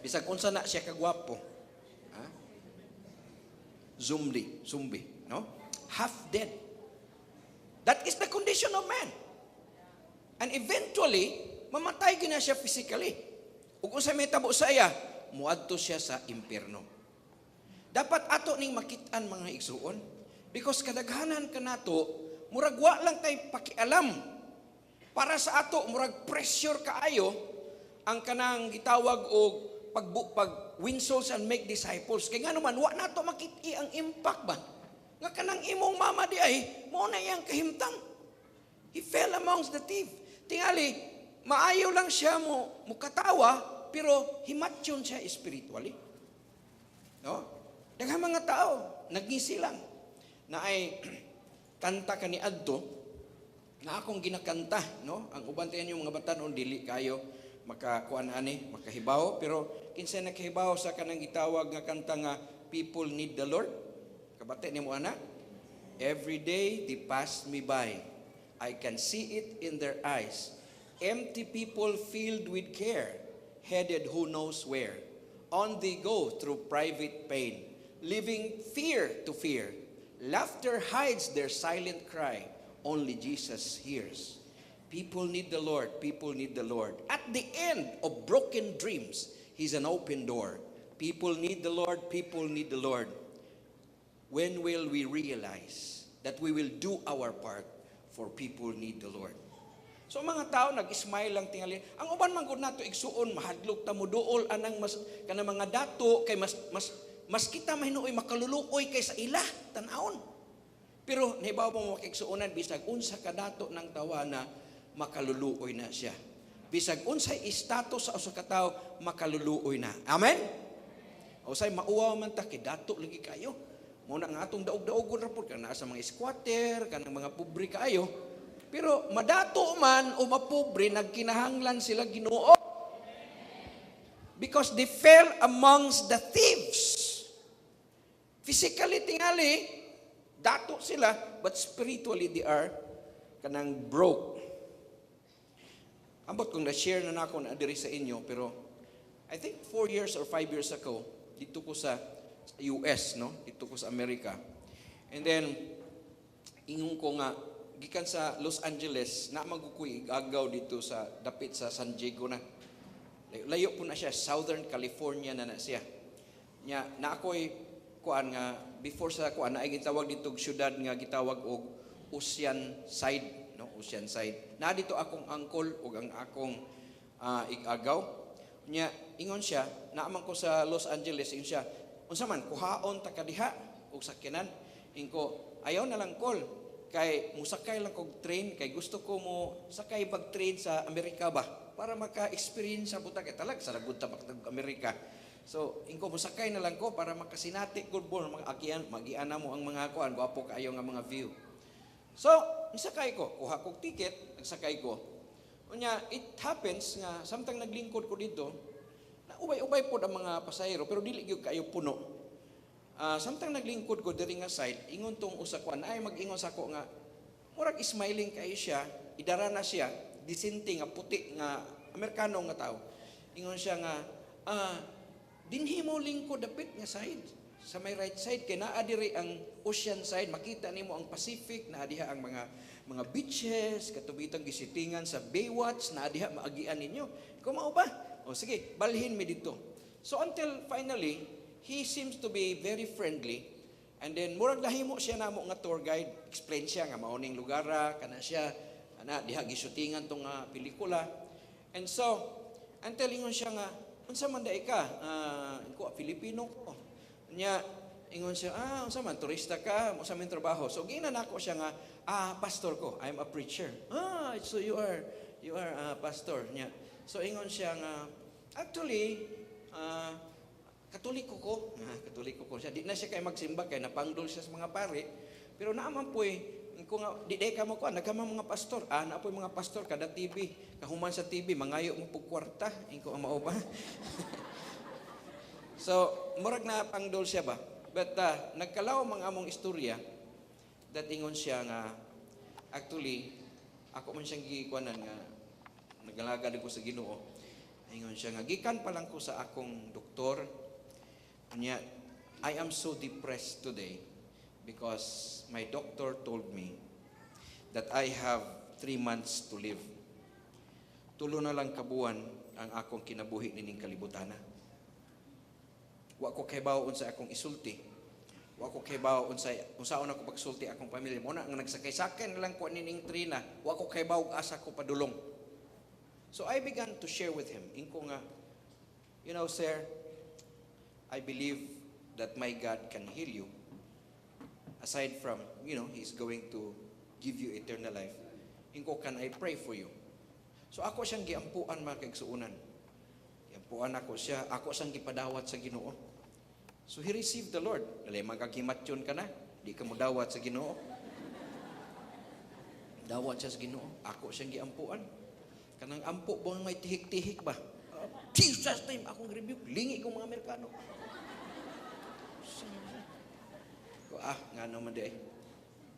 Bisag unsa na siya kagwapo. Ha? Zombie, zombie, no? Half dead. That is the condition of man. And eventually, mamatay gyud na siya physically. Ug unsa may tabo sa iya, muadto siya sa impierno. Dapat ato ning makit-an, mga igsuon, because kadaghanan kanato murag wa lang tay pakialam. Para sa ato, murag pressure kaayo ang kanang gitawag og pag win souls and make disciples. Kay ngano man wa nato makit-i ang impact ba? Nga kanang imong mama di ay mao na iyang kahimtang. He fell amongst the thief. Tingali, maayo lang siya mo mukatawa, pero himatyon siya spiritually. No? Daghang mga tao, nagngisi lang. Na ay kanta kani adto na akong ginakanta, no? Ang uban tayo yung mga batanon dili kayo makakuan ani, makahibaw, pero kinsa nakahibaw sa kanang gitawag nga kanta nga "People Need the Lord"? Kabati nimo ana? "Every day they pass me by. I can see it in their eyes. Empty people filled with care, headed who knows where. On they go through private pain, living fear to fear. Laughter hides their silent cry. Only Jesus hears. People need the Lord. People need the Lord. At the end of broken dreams, He's an open door. People need the Lord. People need the Lord. When will we realize that we will do our part, for people need the Lord?" So ang mga tao nag-smile lang tingali. Ang uban man gud nato, igsuon, mahadlok ta mo duol anang mas kanang mga dato kay mas kita mahinuoy makaluluoy kaysa ila tan-awon. Pero nahibaw mo, mga kaigsuonan, bisag unsa ka dato ng tawana, makaluluoy na siya. Bisag unsay status sa usa ka tawo, makaluluoy na. Amen? O say mauwaw man ta kay dato lagi kayo. Mao na nga atong daog-daogon ra pud kana sa mga squatter, kanang mga pobre kaayo. Pero madato man o mapobre, nagkinahanglan sila Ginoo. Because they fell amongst the thieves. Physically tingali, dato sila, but spiritually they are kanang broke. Ambot kung na-share na nako na diri sa inyo, pero I think 4 years or 5 years ago, dito ko sa US, no? Dito ko sa Amerika. And then, ingon ko nga, gikan sa Los Angeles, na magukoy agaw dito sa dapit sa San Diego na. Layo, layo po na siya, Southern California na na siya. Nya, na ako'y kuan nga before sa kuan na ay gitawag dito og syudad nga gitawag og Ocean Side, no? Ocean Side. Na dito akong uncle ug ang akong igagaw. Nya ingon siya, naaman ko sa Los Angeles, ingon siya, "Unsa man kuhaon ta kadiha og sakyanan?" Ingko, "Ayaw na lang, kol, kay musakay lang kog train kay gusto ko mo sakay bag train sa Amerika ba para maka-experience sa buta kay talag sa lagud ta mag Amerika." So, ingko, musakay na lang ko para makasinati gud bo mga agian, magiana mo ang mga kuan, gwapo kaayo nga mga view. So, nisakay ko, kuha kog ticket, nagsakay ko. Unya, it happens nga samtang naglingkod ko dito, na ubay-ubay pod ang mga pasahero pero dili gyud kayo puno. Samtang naglingkod ko diri nga side, ingon tong usa kuan ay mag-ingon sa ako nga murag smiling kayo siya, idara na siya, disente nga puti nga Amerikano nga tao. Ingon siya nga, "Dinhi mo lingkod dapit nga side sa may right side kay naa diri ang ocean side, makita nimo ang Pacific, naa diha ang mga beaches, katubitang gisitingan sa Baywatch, naa diha maagian ninyo." Kung mao ba? "O sige, balhin mi dito." So until finally, he seems to be very friendly. And then murag nahimo siya namo nga tour guide. Explain siya nga mao ning lugara kana siya, ana diha gisutingan tong nga pelikula. And so, ang ingon siya nga, "Unsa man diay ka?" "Ah, ko Filipino ko." Nya, ingon siya, "Ah, unsa man, turista ka, unsa man trabaho?" So giingnan nako siya nga, "Ah, pastor ko, I'm a preacher." "Ah, so you are a pastor." Nya. So ingon siya nga, "Actually, Katoliko ko." Ah, Katoliko ko siya. Di na siya kay magsimba kay napangdol siya sa mga pare. Pero naaman po eh, kung di day ka mo kuan, nagkama mga pastor. Ah, naa poy mga pastor kada TV. Kahuman sa TV, mangayo mo pug kwarta. Ingko ang mao ba? So, murag na pangdol siya ba? But nagkalaw mga among istorya that ingon siya nga actually ako man siyang gikuanan nga nagalagad ko sa Ginoo. Ingon siya nga gikan pa lang ko sa akong doktor. Unya, "I am so depressed today because my doctor told me that I have 3 months to live. Tulo na lang kabuan ang akong kinabuhi nining kalibutana. Wa ko kahibaw unsa akong isulti. Wa ko kahibaw unsaon ako pagsulti akong pamilya. Mao na ang nagsakay-sakay na lang ko nining trena. Wa ko kahibaw asa ko padulong." So I began to share with him. Ingko nga, "Sir, I believe that my God can heal you. Aside from, He's going to give you eternal life. Ingko, can I pray for you?" So ako siyang giampuan, mga kaigsuonan. Giampuan ako siya, ako siyang gipadawat sa Ginoo. So he received the Lord. Dali magkagimatyon ka na, di ka mo dawat sa Ginoo. Dawat siya sa Ginoo. Ako siyang giampuan. Kanang ampo buang may tihik-tihik ba? Jesus name, akong rebuke. Lingi kong mga Amerikano. Ko, ah, nga naman di ay.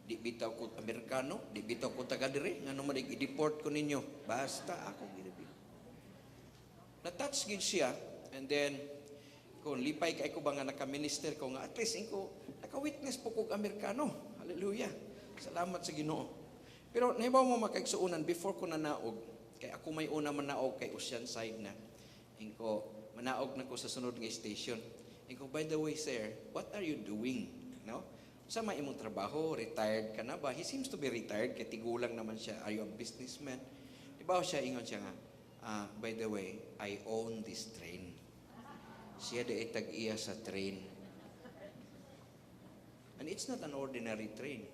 Di bitaw ko Amerikano, di bitaw ko taga diri, nga naman di i-deport ko ninyo. Basta ako gi-rebuke. Na-touch gid siya and then kung lipay kay ko ba nga naka-minister ko nga at least ingko naka-witness po kog Amerikano. Hallelujah. Salamat sa Ginoo. Pero nahibaw mo, mga kaigsuonan, before ko nanaog, kay ako may una manaog kay Oceanside na. Ingko, manaog na ko sa sunod nga station. Ingko, "By the way, sir, what are you doing?" No? "Sa may imong trabaho, retired ka na ba?" He seems to be retired, kay tigulang naman siya. "Are you a businessman?" Di ba siya, ingon siya nga, "Ah, by the way, I own this train." Siya di tag-iya sa train. And it's not an ordinary train.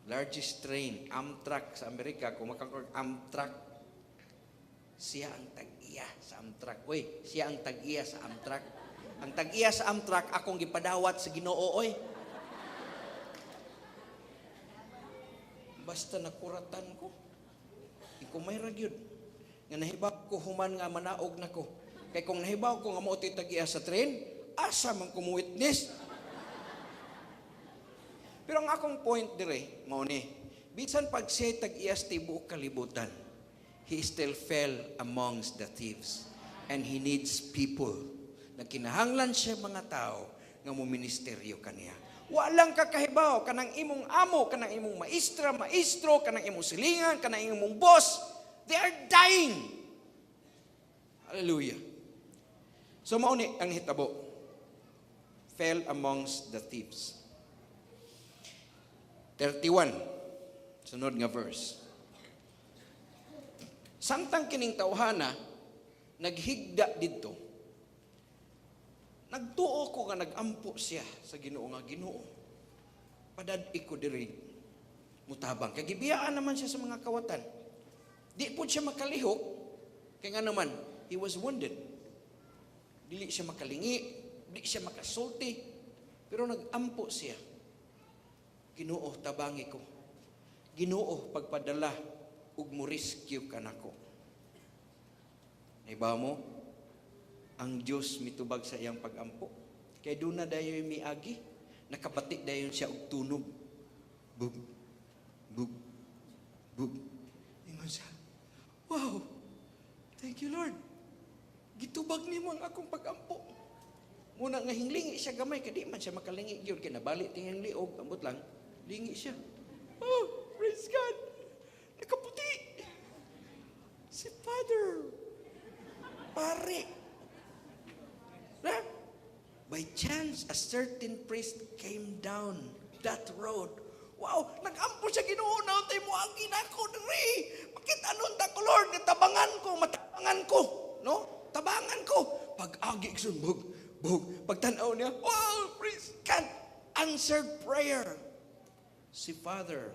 Largest train, Amtrak sa Amerika, kung makakag Amtrak, siya ang tag-iya sa Amtrak. Uy, siya ang tag-iya sa Amtrak. Ang tag-iya sa Amtrak, akong gipadawat sa Ginoo, oy. Basta nakuratan ko. Iko may ragyod. Nga nahibaw ko human nga manaog na ko. Kay kung nahibaw ko nga mao to'y tag-iya sa train, asa man ko mo witness? Pero ang akong point dire, mao ni, bisan pag siya tag-iya sa tibuok kalibutan, he still fell amongst the thieves. And he needs people. Nagkinahanglan siya mga tao nga mo ministeryo kaniya. Walang kakahibaw kanang imong amo, kanang imong maestra, maestro, kanang imong silingan, kanang imong boss. They are dying. Hallelujah. So mao ni ang hitabo. Fell amongst the thieves. 31. Sunod nga verse. Samtang kining tawhana naghigda didto, nagtuo ko nga nagampo siya sa Ginoo nga, "Ginoo, padad-i ko diri mutabang." Kay gibiyaan naman siya sa mga kawatan. Di po siya makalihok kay nga naman he was wounded. Dili siya makalingi, di siya makasulti, pero nagampo siya. "Ginoo, tabangi ko. Ginoo, pagpadala ug mo rescue kanako." Naiba mo, ang Dios mitubag sa iyang pagampo. Kay doon na dayon miagi, nakabati dayon siya og tunog. Bug, bug, bug. Ingon siya, "Wow, thank you, Lord. Gitubag nimo ang akong pagampo." Muna nga hinglingi siya gamay, kay di man siya makalingi gyud, kay nabali tingang liog, ambot lang, lingi siya. "Oh, praise God. Nakaputi. Si Father. Pare." Na? By chance, a certain priest came down that road. Wow, nag-ampo siya Ginoo na untay mo agi na ako diri. Makita nun ta ko, Lord, nga tabangan ko, matabangan ko, no? Tabangan ko. Pag agi igsoon, bug, bug. Pagtan-aw niya, wow, praise God. Answered prayer. Si Father,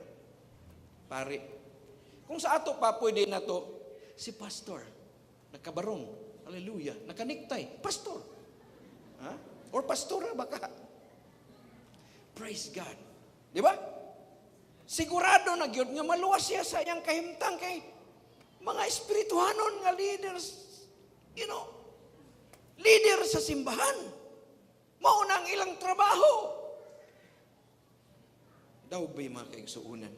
pare. Kung sa ato pa pwede na to, si pastor, nakabarong, hallelujah, naka-necktie, pastor. Ha? Or pastora baka. Praise God. Di ba? Sigurado na gyud nga maluwas siya sa iyang kahimtang kay mga espirituhanon nga leaders, leader sa simbahan. Mao na ang ilang trabaho. Daw ba'y mga kaigsuunan?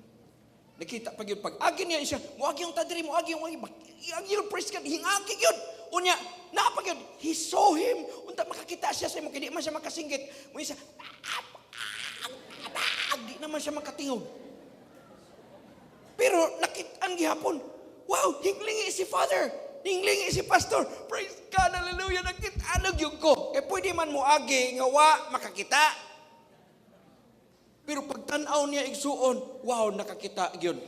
Nakita pa gyud pag agi niya siya, moagi yung tadri, moagi yung agi yung, praise God, hingagi gyud. Unya, naa pa gyud, he saw him. Unta makakita siya sa imo, kay di man siya makasinggit. Mo siya, di naman siya makatingog. Pero nakit-an gihapon, wow, hinglingi si Father, hinglingi si Pastor. Praise God, hallelujah, nakit-an gyud ko. Kay pwede man mo agi nga wa makakita. Pero pagtan-aw niya igsuon, wow, nakakita gyud.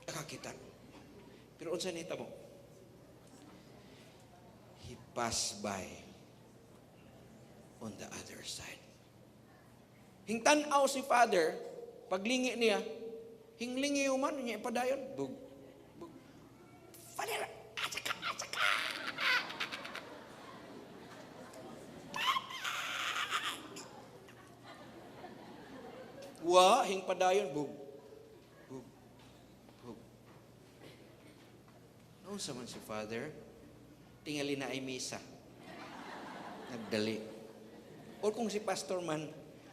Nakakita. Pero unsa nahitabo? He passed by on the other side. Hingtan-aw si Father, paglingi niya, hinglingi man niya ipadayon. Bug, bug. Father, asa ka, asa ka. Wa, hingpadayon, bug, bug, bug. Naunsa man si Father, tingali na ay misa. Nagdali. Or kung si pastor man,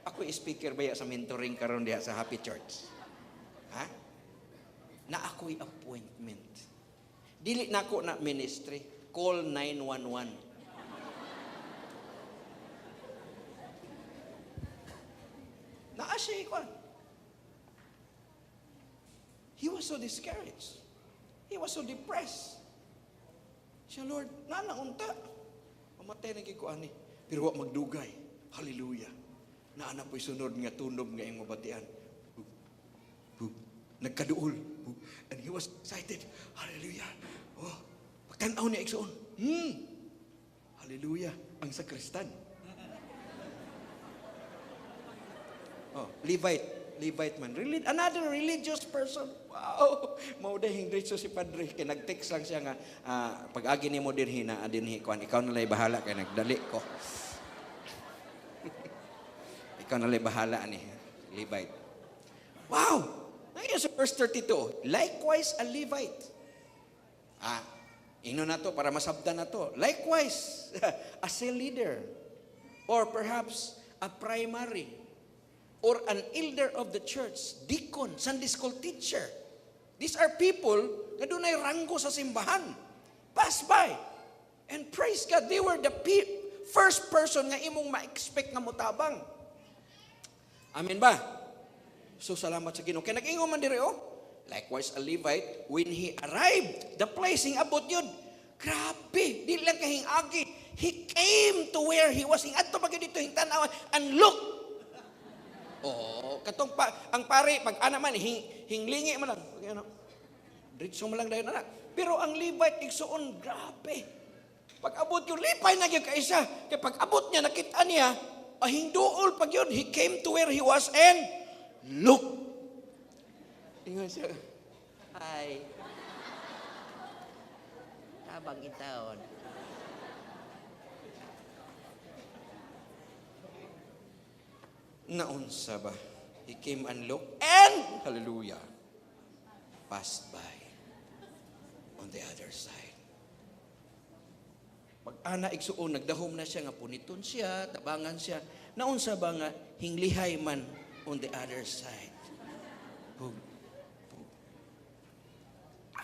ako speaker ba ya sa mentoring karon diha sa Happy Church? Ha? Na ako'y appointment. Dili na ako na ministry. Call 911. Naa siya ikuan. He was so discouraged. He was so depressed. Siya, Lord, nana unta. Mamatay na ko ani. Pero wa magdugay. Hallelujah. Naa na po'y sunod nga tunob nga iyang mabatian. Bug, bug. Nagkaduol. Bug. And he was excited. Hallelujah. Oh, pagtanaw niya igsoon. Hallelujah. Ang sakristan. Oh, Levite. Levite man. Another religious person. Wow. Mao dahing diretso si Padre. Kay nag-text lang siya nga, pag-agi nimo dinhi na dinhi kuan, ikaw na lay bahala kay nagdali ko. Ikaw na lay bahala ani, Levite. Wow. Ngayon sa verse 32, likewise a Levite. Ino na to para masabdan na to. Likewise, a cell leader or perhaps a primary or an elder of the church, deacon, Sunday school teacher. These are people na dunay ranggo sa simbahan. Pass by. And praise God, they were the first person nga imong ma-expect nga motabang. Amen ba? So salamat sa Ginoo. Kaya nag-ingon man diri oh. Likewise a Levite, when he arrived, the place hing abot yun. Grabe, di lang kahing agi. He came to where he was. Hing adto pa gyud dito hing tan-awan and look. Oh, katong pa, ang pare pag ana man hinglingi man lang. Pag ano, diretso man lang dayon ana. Pero ang Levite igsuon, grabe. Pag abot yun, lipay na gyud kaisa. Kay pag abot niya nakita niya, ahing duol pag yun. He came to where he was and look. Ingon siya, Hi. Tabang itaon. Naunsa ba? He came and looked and, hallelujah, passed by on the other side. Pag ana igsuon, nagdahom na siya nga puniton siya, tabangan siya. Naunsa ba nga hinglihay man on the other side? Bug, bug.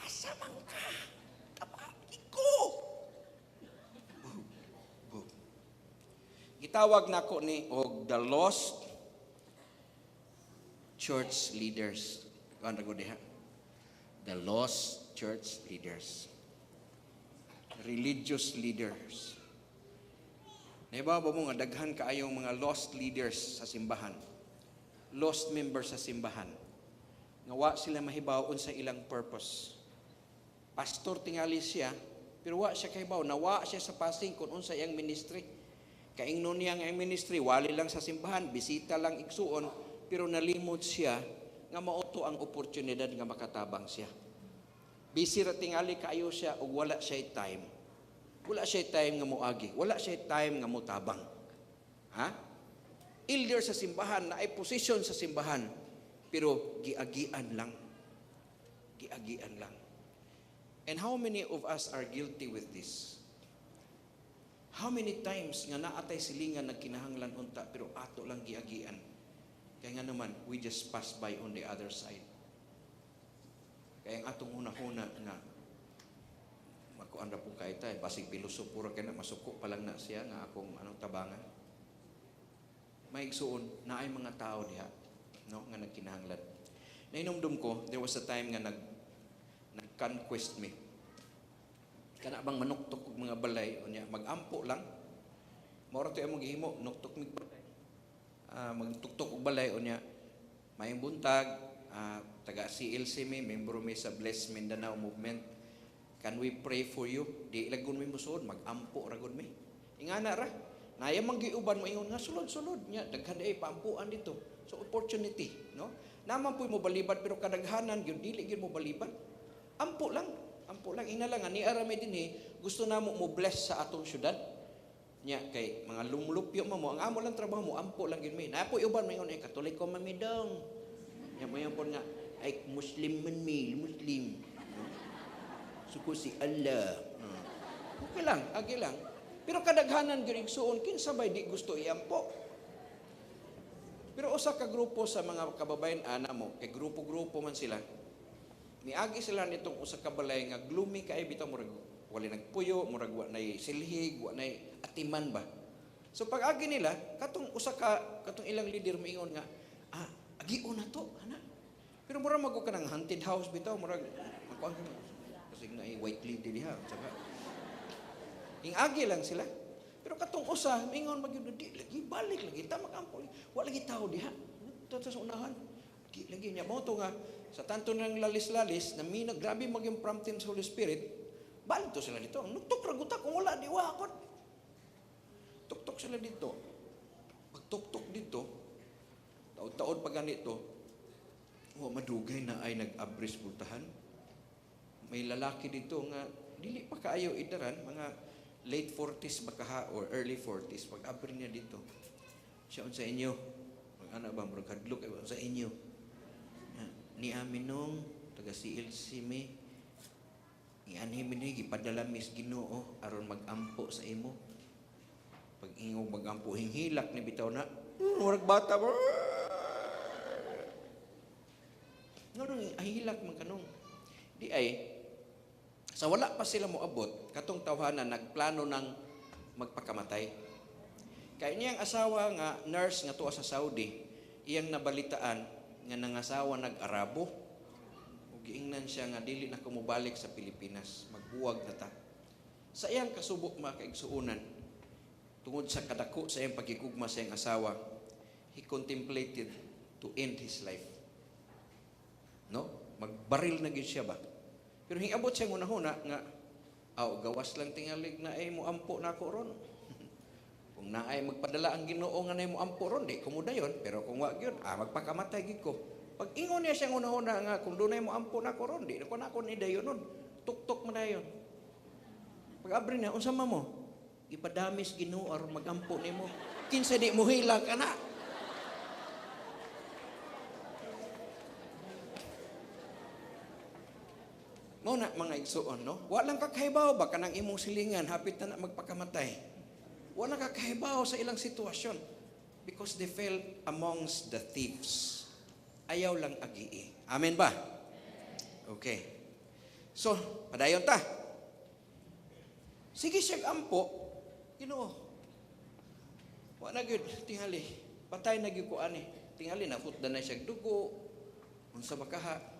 Asa man ka? Tabagi ko. Bug, bug. Gitawag nako ni og the lost church leaders. Kuan ra gud diha. The lost church leaders. Religious leaders. Naibaw ba mo nga daghan kaayong mga lost leaders sa simbahan? lost members sa simbahan nga wa sila mahibaw unsa ilang purpose. Pastor tingali siya, pero wa siya kahibaw, nawa siya sa passing kung unsa iyang ministry. Kaingnon niya nga ang ministry, wali lang sa simbahan, bisita lang igsuon, pero nalimot siya nga mao to ang oportunidad nga makatabang siya. Busy ra tingali kaayo siya ug wala siya time. Wala siya time nga moagi, wala siya time nga motabang. Ha? Elder sa simbahan, naay posisyon sa simbahan, pero giagian lang. Giagian lang. And how many of us are guilty with this? How many times nga naa tay silingan nagkinahanglan unta pero ato lang giagian? Kaya nga naman, we just pass by on the other side. Kaya ang atong huna-huna nga makuan ra po kay tay, basig pilosopo ra kay na, masuko pa lang na siya nga akong anong tabangan. Mga igsuon, naay mga tao diha, no, nga nagkinahanglan. Nahinumdum ko, there was a time nga nag-conquest me. Kana bang manuktok og mga balay unya magampo lang. Mao ra to among gihimo, nuktok mig balay. Magtuktok og balay unya maayong buntag, taga CLC mi, membro mi sa Bless Mindanao Movement. Can we pray for you? Di lagon mi musuod, magampo ra gud mi. Ingana ra. Naya man giuban mo ingon nga sulod-sulod nya daghan ay paampuan dito. So opportunity, no? Naman puy mo balibad pero kadaghanan gyud dili gyud mo balibad. Ampo lang, ampo lang ina lang ani ara mi dinhi, gusto namo mo bless sa atong syudad. Nya kay mga lumlupyo man mo, ang amo lang trabaho mo ampo lang gyud mi. Na poy uban mo ingon ay Katoliko man mi dong. Nya mo pon nga ay Muslim man mi, Muslim. No? Suko si Allah. Okay lang, agi lang. Pero kadaghanan gyud igsuon kinsa bay di gusto iampo. Pero usa ka grupo sa mga kababayan ana mo, kay grupo-grupo man sila. Miagi sila nitong usa ka balay nga gloomy kay bitaw, murag wala nagpuyo, murag wa nay silhig, wa nay atiman ba. So pag agi nila, katong usa ka katong ilang leader moingon nga, "Ah, agion na to, ana." Pero murag mago ka ng haunted house bitaw, murag makuan ka kasi na white lady diha, saka ing-agi lang sila. Pero katong usa, mingon magyud, "Di lagi, balik lagi ta magampo. Wa lagi tao diha." Ito sa unahan. Di lagi niya mo to nga sa tanto ng lalis-lalis na mina grabe magyung prompting sa Holy Spirit. Balik to sila dito. Nuktok ra guta kung wala di wa akon. Tuktok sila dito. Pagtuktok dito, taod-taod pa ganito, oh, madugay na ay nag-abris pultahan. May lalaki dito nga dili pa kaayo idaran, mga late 40s baka ha, or early 40s. Pag abri niya dito, siya, "Unsa inyo?" Mag ana ba, murag hadlok, eh, "Unsa inyo?" "Ni amin nung taga CLC mi. Ianhi mi ni, gipadala mis Ginoo aron magampo sa imo." Pag ingog magampo, hinghilak ni bitaw na, murag bata ba? Nganong hilak man kanong? Di ay, sa wala pa sila moabot, katong tawhana nagplano ng magpakamatay. Kaya niyang asawa nga nurse nga tuwa sa Saudi, iyang nabalitaan nga nangasawa nag-Arabo. Ug giingnan siya nga dili na kumubalik sa Pilipinas, magbuwag na ta. Sa iyang kasubo, mga kaigsuonan, tungod sa kadako sa iyang pagigugma sa iyang asawa, he contemplated to end his life. No? Magbaril na gyud siya ba? Pero hingabot siya hunahuna nga aw gawas lang tingalig na ay mo ampo na ako ron. Kung naay magpadala ang Ginoo nga nay mo ampo ron, di ko mo dayon, pero kung wa gyud, magpakamatay gyud ko. Pag ingon niya siyang hunahuna nga kung dunay mo ampo na ako ron, di ko na ako ni dayon nun. Tuktok man dayon. Pag abri niya, "Unsa man mo?" "Ipadamis Ginoo aron magampo nimo." Kinsa di mo hilak ana? Mao na, mga igsuon, no? Wa lang kakahibaw ba kanang imong silingan hapit na na magpakamatay. Wa lang kakahibaw sa ilang sitwasyon because they fell amongst the thieves. Ayaw lang agii. Amen ba? Okay. So, padayon ta. Sige siya ampo, Ginoo. Wa na gyud tingali. Patay na gyud ko ani. Tingali na na siya dugo. Unsa makaha?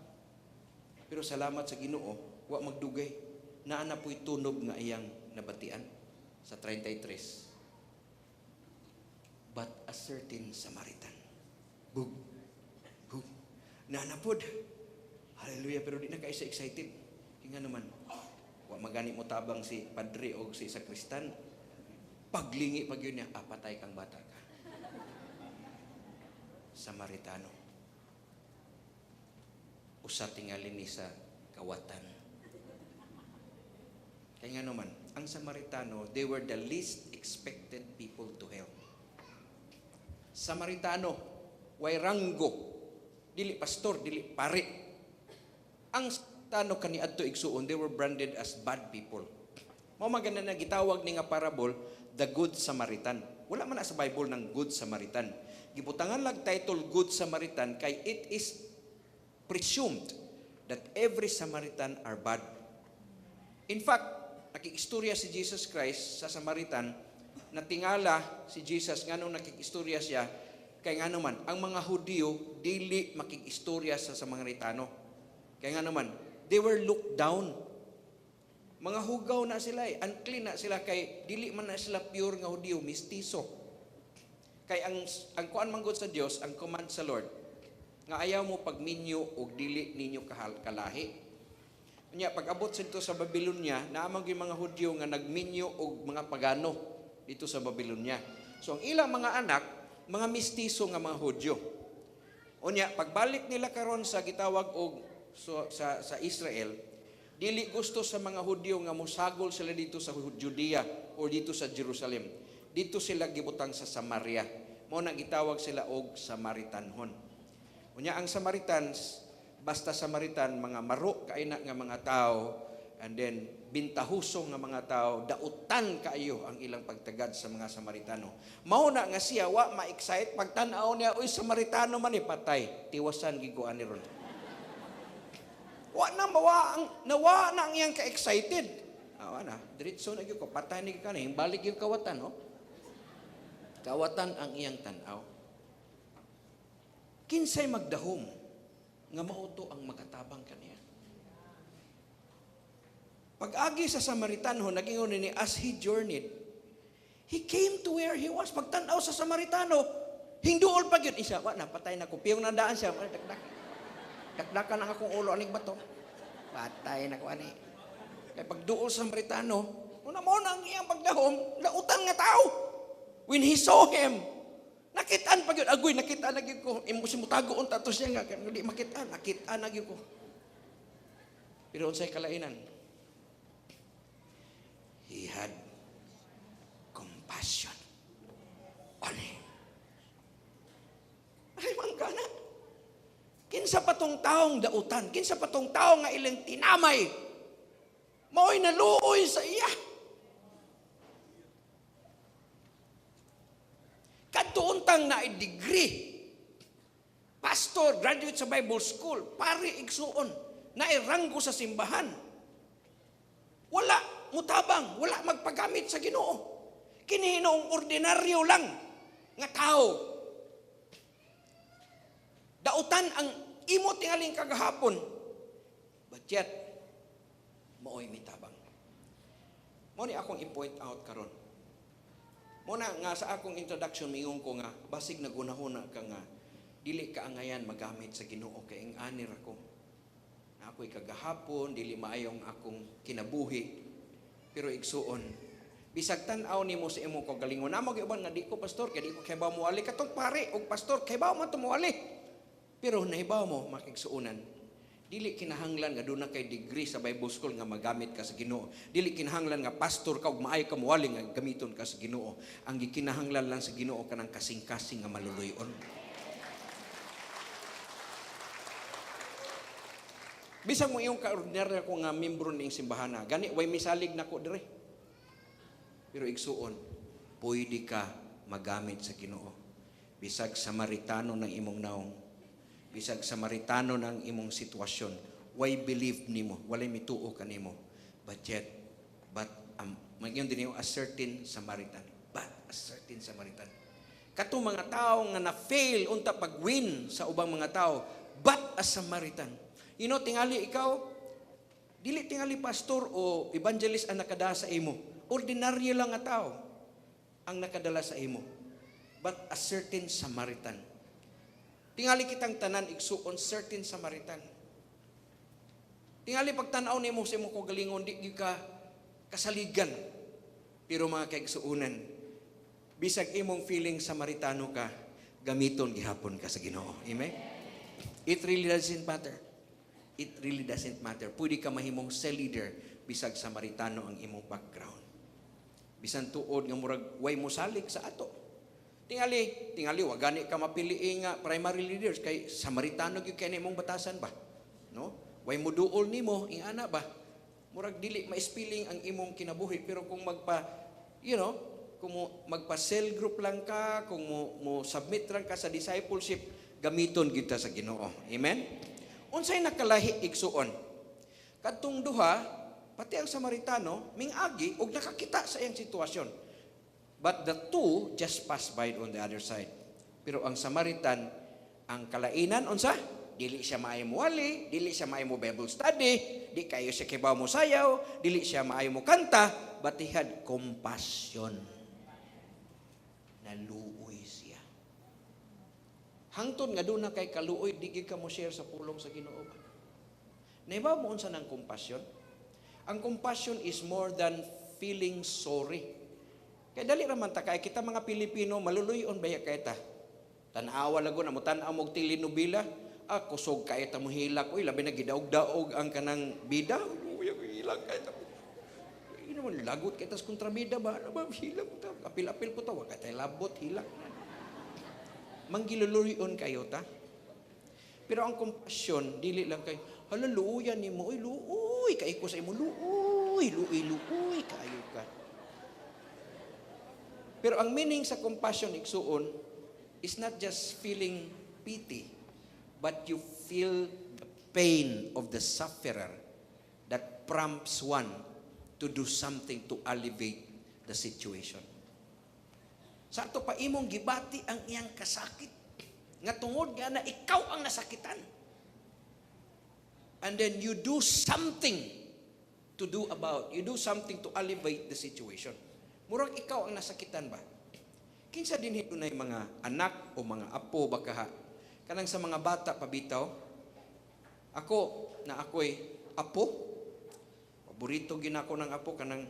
Pero salamat sa Ginoo, wa magdugay. Naa na po'y tunog nga iyang nabatian sa 33. But a certain Samaritan. Bug. Nanapod. Hallelujah, pero di na kaayo siya excited. Kaya nga naman, wa magani mo tabang si padre o si sakristan. Paglingi pag yun niya, ah, patay kang bata ka. Samaritano. Usa tingali ni sa kawatan. Kaya nga naman, ang Samaritano, they were the least expected people to help. Samaritano, way ranggo, dili pastor, dili pare. Ang Samaritano kaniadto, igsuon, they were branded as bad people. Mao maganda na gitawag ni nga parable, the Good Samaritan. Wala man na sa Bible ng Good Samaritan. Gibutangan lang title Good Samaritan kay it is presumed that every Samaritan are bad. In fact, nakikistorya si Jesus Christ sa Samaritan, natingala si Jesus nganong nakikistorya siya, kay nga naman, ang mga Hudiyo dili makikistorya sa Samaritano. Kaya nga naman, they were looked down. Mga hugaw na sila eh, unclean na sila kay dili man na sila pure nga Hudiyo, mistiso. Kay ang kuan man gud sa Dios, ang command sa Lord, nga ayaw mo pagminyo og dili ninyo kahal kalahi. Unya pag abot dito sa Babylonia, naa man gyud mga Hudyo nga nagminyo og mga pagano dito sa Babylonia. So ang ilang mga anak, mga mistiso nga mga Hudyo. Unya pagbalik nila karon sa gitawag og so, sa Israel, dili gusto sa mga Hudyo nga mosagol sila dito sa Judea or dito sa Jerusalem. Dito sila gibutang sa Samaria. Mao na gitawag sila og Samaritanhon. Unya ang Samaritans, basta Samaritan, mga maro kaayo na nga mga tao, and then bintahuso nga mga tao, dautan kaayo ang ilang pagtagad sa mga Samaritano. Mao na nga siya wa ma-excite pagtan-aw niya, "Uy, Samaritano man ni, patay. Tiwasan giguan ni ron." Wa na mawa ang nawa na ang iyang ka-excited. Ah, wa na, diretso na gyud ko, patay ni kani, balik yung kawatan, oh. Kawatan ang iyang tan-aw. Kinsay magdahom nga mao to ang makatabang kaniya? Pag-agi sa Samaritano, naging ni as he journeyed, he came to where he was. Pagtanaw sa Samaritano, hinduol pa gyud. Isa, wa na, patay na ko. Piyong nandaan siya. Ay, dakdak. Dakdakan ang akong ulo, aning bato. Patay na ko, ani. Kay pagduol sa Samaritano, una mo na ang iyang pagdahom, lautan nga tao. When he saw him, nakitaan pa gyud, agoy, nakita na gyud ko. Imo simutago unta to siya nga, di makita, nakita na gyud ko. Pero unsay kalainan? He had compassion on him. Ay, mangkana. Kinsa pa tong taong dautan, kinsa pa tong tao nga ilang tinamay, mao'y naluoy sa iya. Kadto untang na degree, pastor, graduate sa Bible school, pari, igsuon, nairanggo sa simbahan. Wala mutabang, wala magpagamit sa Ginoo. Kini hinoong ordinaryo lang nga tao. Dautan ang imo tingaling kagahapon. But yet, maoy mitabang. Mao ni akong i-point out karon. Mao na nga sa akong introduction mingon ko nga basig nagunahuna ka nga dili ka angayan magamit sa Ginoo kay ing ani ra ko. Na ako'y kagahapon, dili maayong akong kinabuhi. Pero igsuon, bisag tan-aw nimo sa imong kaugalingon. Namo gyud uban nga di ko pastor kay di ko kay moali katong pare og pastor kay man to moali. Pero nahibaw mo makigsuonan, dili kinahanglan nga duna kay degree sa Bible school nga magamit ka sa Ginoo. Dili kinahanglan nga pastor ka ug maayo ka moali nga gamiton ka sa Ginoo. Ang gikinahanglan lang sa Ginoo kanang kasing-kasing nga maluluy-on. Bisan mo iyong ka-ordinaryo ko nga membro ning simbahana, gani way misalig nako dire. Pero igsuon, pwede ka magamit sa Ginoo. Bisag Samaritano ng imong naong, bisag Samaritano ng imong sitwasyon, way believe nimo, walay mituo kanimo. But yet, but magyun din yung a certain Samaritan. But a certain Samaritan. Kato mga tao nga na-fail unta pag-win sa ubang mga tao, but a Samaritan. You know, tingali ikaw, dili tingali pastor o evangelist ang nakadala sa imo. Ordinaryo lang nga tao ang nakadala sa imo. But a certain Samaritan. Tingali kitang tanan, igsuon, certain Samaritan. Tingali pagtanaw nimo sa imong kaugalingon, di gyud ka kasaligan. Pero mga kaigsuonan, bisag imong feeling Samaritano ka, gamiton gihapon ka sa Ginoo. Amen? It really doesn't matter. It really doesn't matter. Pwede ka mahimong cell leader bisag Samaritano ang imong background. Bisan tuod nga murag way mosalig sa ato. Tingali, tingali wa gani ka mapili nga primary leaders kay Samaritano gyud kay imong batasan ba? No? Way mo duol nimo ingana ba? Murag dili maispiling ang imong kinabuhi, pero kung magpa you know, kung mo magpa cell group lang ka, kung mo submit lang ka sa discipleship, gamiton gyud ta sa Ginoo. Amen? Unsay nakalahi, igsuon? Kadtong duha, pati ang Samaritano, mingagi og nakakita sa iyang sitwasyon. But the two just passed by on the other side. Pero ang Samaritan, ang kalainan, unsa? Dili siya maayo mo wali, dili siya maayo mo Bible study, di kayo siya kibaw mo sayaw, dili siya maayo mo kanta, but he had compassion. Naluoy siya. Hangtod nga duna kay kaluoy, di gyud ka mo share sa pulong sa Ginoo ba? Naibaw mo unsa ng compassion? Ang compassion is more than feeling sorry. Kay dali ra man ta kay kita mga Pilipino, maluluyon baya kay ta. Tan-awa lago na mo tan-aw mo og telenovela, ah, kusog kay ta mo hilak, uy, labi na gidaog-daog ang kanang bida. Uy, hilak kay ta. Uy, naman lagot kay tas kontrabida ba? Ano ba hilak ta? Apil-apil po ta, wa kay labot hilak. Manggiluluyon kayo ta. Pero ang compassion, dili lang kay, hala, luuyan nimo, uy, luoy, kay ko sa imo, luoy, luoy, luoy, kaayo ka. Pero ang meaning sa compassion, igsuon, is not just feeling pity, but you feel the pain of the sufferer that prompts one to do something to alleviate the situation. Sa ato pa imong gibati ang iyang kasakit, nga tungod nga na ikaw ang nasakitan. And then you do something to do about, you do something to alleviate the situation. Murag ikaw ang nasakitan ba? Kinsa din dunay mga anak o mga apo ba kaha? Kanang sa mga bata pabitaw, ako na ako'y apo, paborito ginako ng apo kanang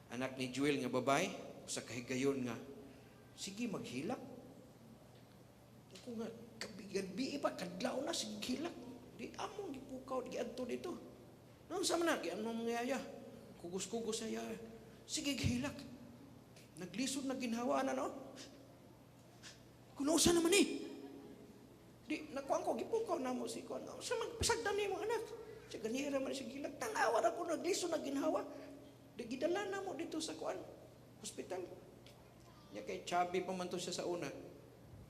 anak ni Jewel nga babay, sa kahigayon nga, sige maghilak. Ako nga, gabi pa, kadlaw na, sige hilak. Di among gipukaw, giadto dito. Noon sa man na, gianong mga yaya. Kugos-kugos sa yaya. Sige, hilak. Naglisod na ginhawa na, no? Kuno sa naman eh. Di, nakuan ko, gipukaw na mo si kuan. Sa magpasagdan ni imong anak. Sa ganira man siya gilak. Tanawa na ko, naglisod na ginhawa. Di, gidala na mo dito sa kuan. Hospital. Nya kay chubby pa man to siya sa una.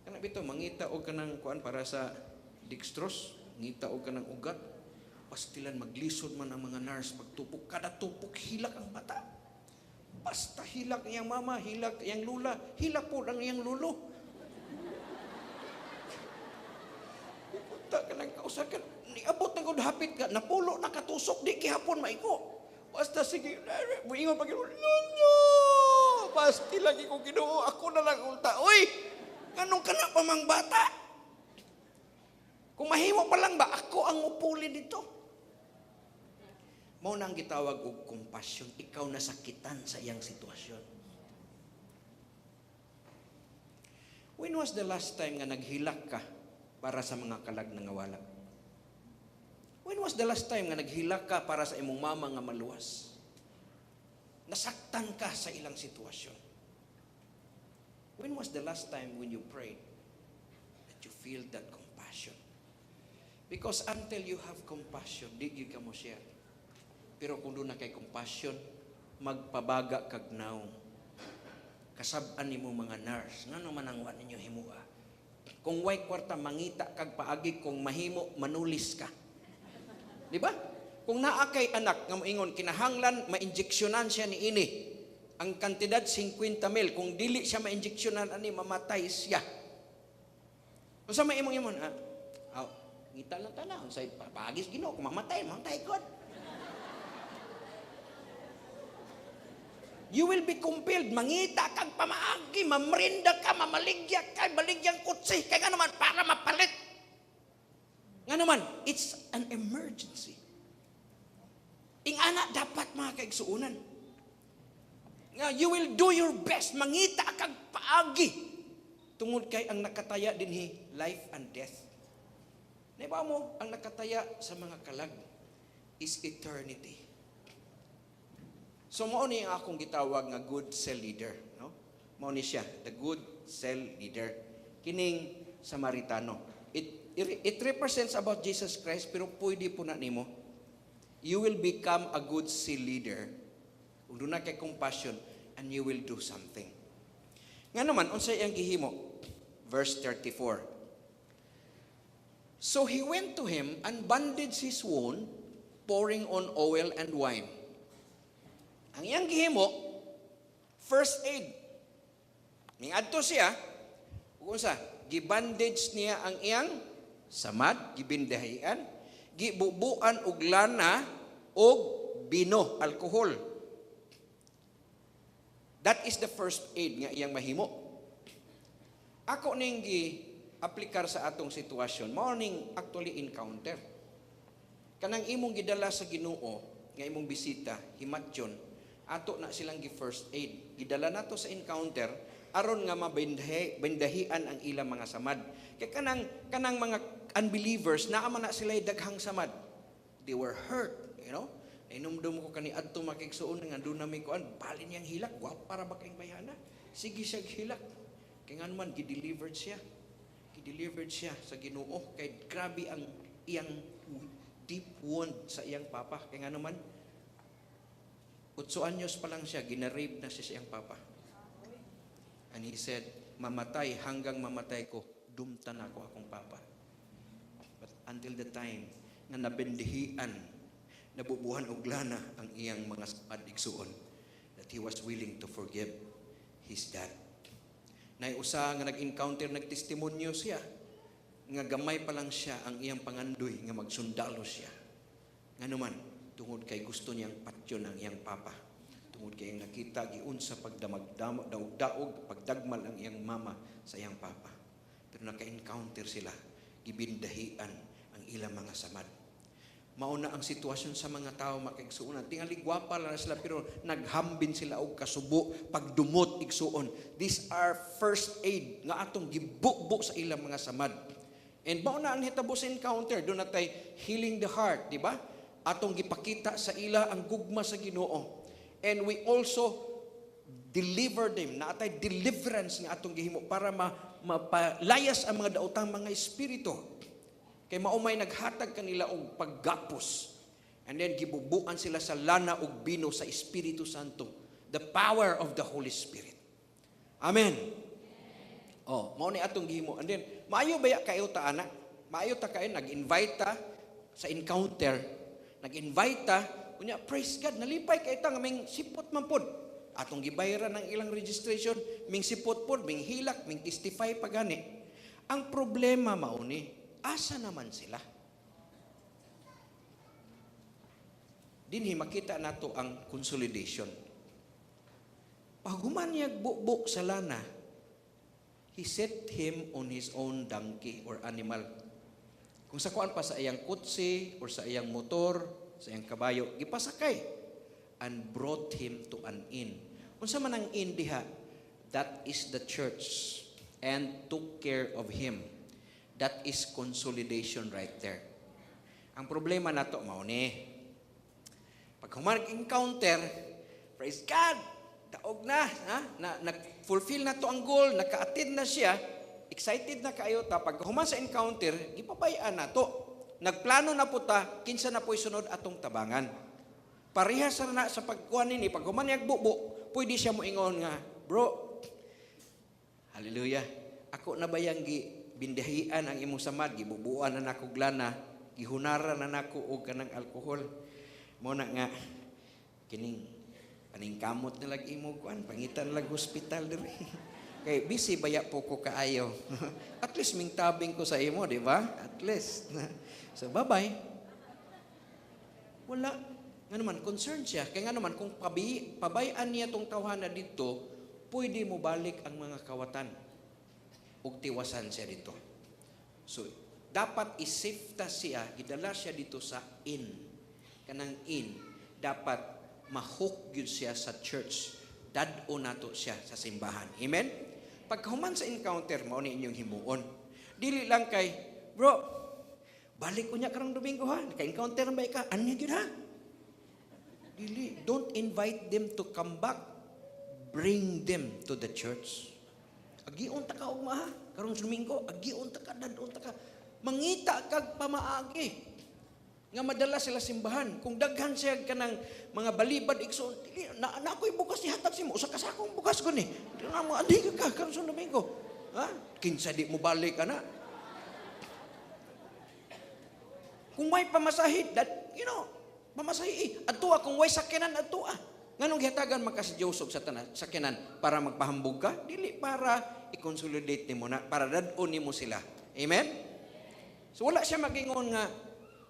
Kana bito, mangita og kanang kuan para sa dextrose. Ngita og kanang ugat. Pastilan maglisod man ang mga nurse pagtupok. Kada tupok, hilak ang bata. Basta hilak iyang mama, hilak iyang lula, hilak po ang iyang lulo. Pupunta ka ng kausakan, niabot na gud hapit ka, napulo na katusok, di gihapon maigo. Basta sige, muingon pag lolo, pasti lagi ko Ginoo, ako na lang ulta. Uy, nganong kana pa mang bata? Kung mahimo pa lang ba, ako ang mupuli dito. Mao na ang gitawag og compassion, ikaw nasakitan sa iyang sitwasyon. When was the last time nga naghilak ka para sa mga kalag na ngawala? When was the last time nga naghilak ka para sa imong mama nga maluwas? Nasaktan ka sa ilang sitwasyon. When was the last time when you prayed that you feel that compassion? Because until you have compassion, di gyud ka mo share. Pero kung duna kay compassion, magpabaga kag nawong. Kasab-an nimo mga nurse, ngano man ang wa ninyo himua? Kung way kwarta, mangita kag paagi, kung mahimo, manulis ka. Di ba? Kung naa kay anak nga moingon kinahanglan ma-injeksyonan siya ni ini. Ang kantidad 50 mil, kung dili siya ma-injeksyonan ani mamatay siya. Unsa may imong imon? Ah, aw, ngita lang tana, unsay paagis Ginoo kung mamatay, mamatay god. You will be compelled, mangita kag pamaagi, mamrinda ka, mamaligya ka, baligyang kutsi, kay nga naman, para mapalit. Nga naman, it's an emergency. Ingana dapat, mga kaigsuunan. Nga you will do your best, mangita kag paagi. Tungod kay ang nakataya dinhi, life and death. Naiba mo, ang nakataya sa mga kalag is eternity. So mao ni ang akong gitawag nga good cell leader, no? Mao ni siya, the good cell leader. Kining Samaritano. It represents about Jesus Christ, pero pwede po na nimo. You will become a good cell leader kung duna kay compassion and you will do something. Nga naman, unsay iyang gihimo? Verse 34. So he went to him and bandaged his wound, pouring on oil and wine. Ang iyang gihimo, first aid. Mingadto siya, ug unsa, gibandage niya ang iyang samad, gibindahian, gibubuan og lana og bino, alcohol. That is the first aid nga iyang mahimo. Ako ning gi-aplikar sa atong sitwasyon, mao ning actually encounter. Kanang imong gidala sa Ginoo nga imong bisita, himatyon, ato na silang gi first aid. Gidala nato sa encounter aron nga mabendahi, bendahian ang ilang mga samad. Kay kanang mga unbelievers, naa man na sila daghang samad. They were hurt. Nainumdum ko kani adto, makigsuon, nga doon nami kuan, balin niyang hilak, gwapa ra ba kayong bayhana? Sige siya hilak. Kay nga naman gi-delivered siya. Gi-delivered siya sa Ginoo kay grabe ang iyang deep wound sa iyang papa. Kay nga naman 8 anyos pa lang siya, ginarape na siya sa iyang papa. And he said, "Mamatay hanggang mamatay ko, dumtan ako akong papa." But until the time nga nabendihian, nabubuhan og lana ang iyang mga samad, igsuon, that he was willing to forgive his dad. Nay usa nga nag-encounter, nagtestimonyo siya, nga gamay pa lang siya, ang iyang pangandoy nga magsundalo siya. Nga naman, tungod kay gusto niyang patyon ang iyang papa. Tungod kay iyang nakita giunsa pagdamag daog-daog, pagdagmal ang iyang mama sa iyang papa. Pero naka-encounter sila, gibindahian ang ilang mga samad. Mauna ang sitwasyon sa mga tao, makaigsuonan. Tingali gwapa lang sila pero naghambin sila og kasubo, pagdumot, igsuon. These are first aid nga atong gibukbuk sa ilang mga samad. And mao na ang hitabo sa encounter. Doon natay healing the heart, di ba? Atong gipakita sa ila ang gugma sa Ginoo. And we also deliver them. Naatay deliverance nga atong gihimo para mapalayas ang mga daotang mga espiritu. Kay mao may naghatag kanila og paggapos. And then gibubuan sila sa lana og bino sa Espiritu Santo. The power of the Holy Spirit. Amen. Oh, mao ni atong gihimo. And then maayo baya kayo ta ana? Maayo ta kayo nag-invite ta sa encounter. Nag-invite ta, unya praise God, nalipay kay ta nga ming sipot man pod. Atong gibayaran ang ilang registration, ming sipot pod, ming hilak, ming testify pa gani. Ang problema mao ni, asa naman sila? Dinhi makita nato ang consolidation. Paghuman niya bukbuk sa lana, he set him on his own donkey or animal. Kung sa kuan pa sa iyang kutsi or sa iyang motor, sa iyang kabayo, gipasakay and brought him to an inn. Unsa man ang inn diha? That is the church, and took care of him. That is consolidation right there. Ang problema nato mao ni, pag human encounter, praise God, daog na, ha? Na nag-fulfill na to ang goal, naka-attend na siya, excited na kayo ta. Pag human sa encounter, gipabayaan na to. Nagplano na po ta, kinsa na po'y sunod atong tabangan. Parehas ra na sa pagkuha nini, pag human niyag bubo, pwede siya moingon nga, "Bro, hallelujah, ako na bayang gi bindahian ang imong samad, gibubuan na nako lana, gihunara na nako og kanang alkohol. Mo na nga, kining paningkamot na lag imo kuan, pangitan lag hospital diri. Kay busy baya po ko kaayo. At least ming tabing ko sa imo, di ba? At least. So bye-bye." Wala. Nga naman, concerned siya. Kaya nga naman, kung pabayaan niya tong tawhana dito, pwede mo balik ang mga kawatan. Ug tiwasan siya dito. So, dapat isifta siya, gidala siya dito sa inn. Kanang inn, dapat ma-hook gyud siya sa church. Dad-o nato siya sa simbahan. Amen? Pagkahuman sa encounter, mao ni inyong himuon. Dili lang kay, "Bro, balik unya karong Domingo ha. Ka-encounter ba ka? Ano gyud ha?" Dili. Don't invite them to come back. Bring them to the church. "Agion ta ka ugma ha. Karong Domingo, agion ta ka, dad-on ta ka." Mangita kag pamaagi nga madala sila simbahan. Kung daghan siya kanang mga balibad igsoon, dili, na ako'y bugas ihatag nimo. Usa ka sakong bugas ko ni. Di na mo adi ka karon sa Domingo. Ha? Kinsa di mo balik ana? Kung may pamasahe, that, pamasahe eh. Adtua, kung way sakyanan, adtua. Nganong gihatagan man ka sa Diyos og sa tanan, sakyanan para magpahambog ka? Dili, para i-consolidate nimo na, para dad-on nimo sila. Amen? So wala siya magingon nga,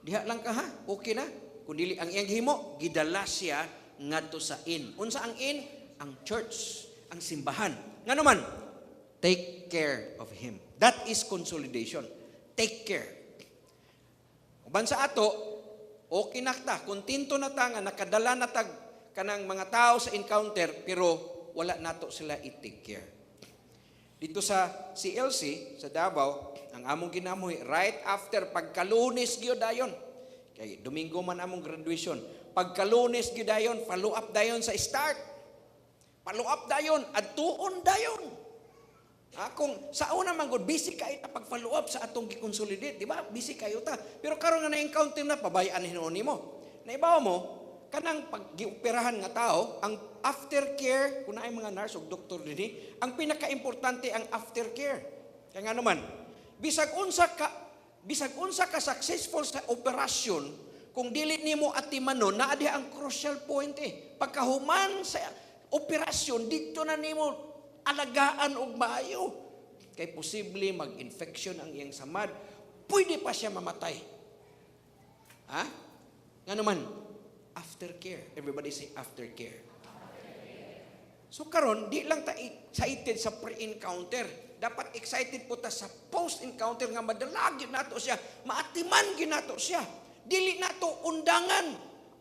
"Diha lang ka ha, okay na." Kung dili ang iyang gihimo, gidala siya ngadto sa inn. Unsa ang inn? Ang church, ang simbahan. Ngano man, take care of him. That is consolidation. Take care. Uban sa ato, okay na ta, kontento na ta nga nakadala na tag kanang mga tao sa encounter, pero wala nato sila i-take care. Dito sa CLC, sa Davao, ang among ginamuhi, right after, pagkalunes gyud dayon, kay Domingo man among graduation, pagkalunes gyud dayon, follow up dayon sa start. Follow up dayon, adtuon dayon. Ha, kung sa una man gud busy kayo ta pag follow up sa atong gi-consolidate, di ba? Busy kayo ta. Pero karon nga na-encounter na, pabayaan hinuon nimo. Naibaw mo kanang pag gioperahan nga tao, ang aftercare, kung naay mga nurse o doktor dinhi, ang pinakaimportante ang aftercare. Kaya nga naman, bisag unsa ka successful sa operasyon, kung dili nimo atimanon, naa diha ang crucial point eh. Pagkahuman sa operasyon, dito na nimo alagaan og maayo. Kay posible mag-infection ang iyang samad, pwede pa siya mamatay. Ha? Nga naman, aftercare. Everybody say aftercare. So karon di lang ta excited sa pre-encounter. Dapat excited po ta sa post-encounter nga madala gyud nato siya, maatiman gyud nato siya. Dili nato undangan.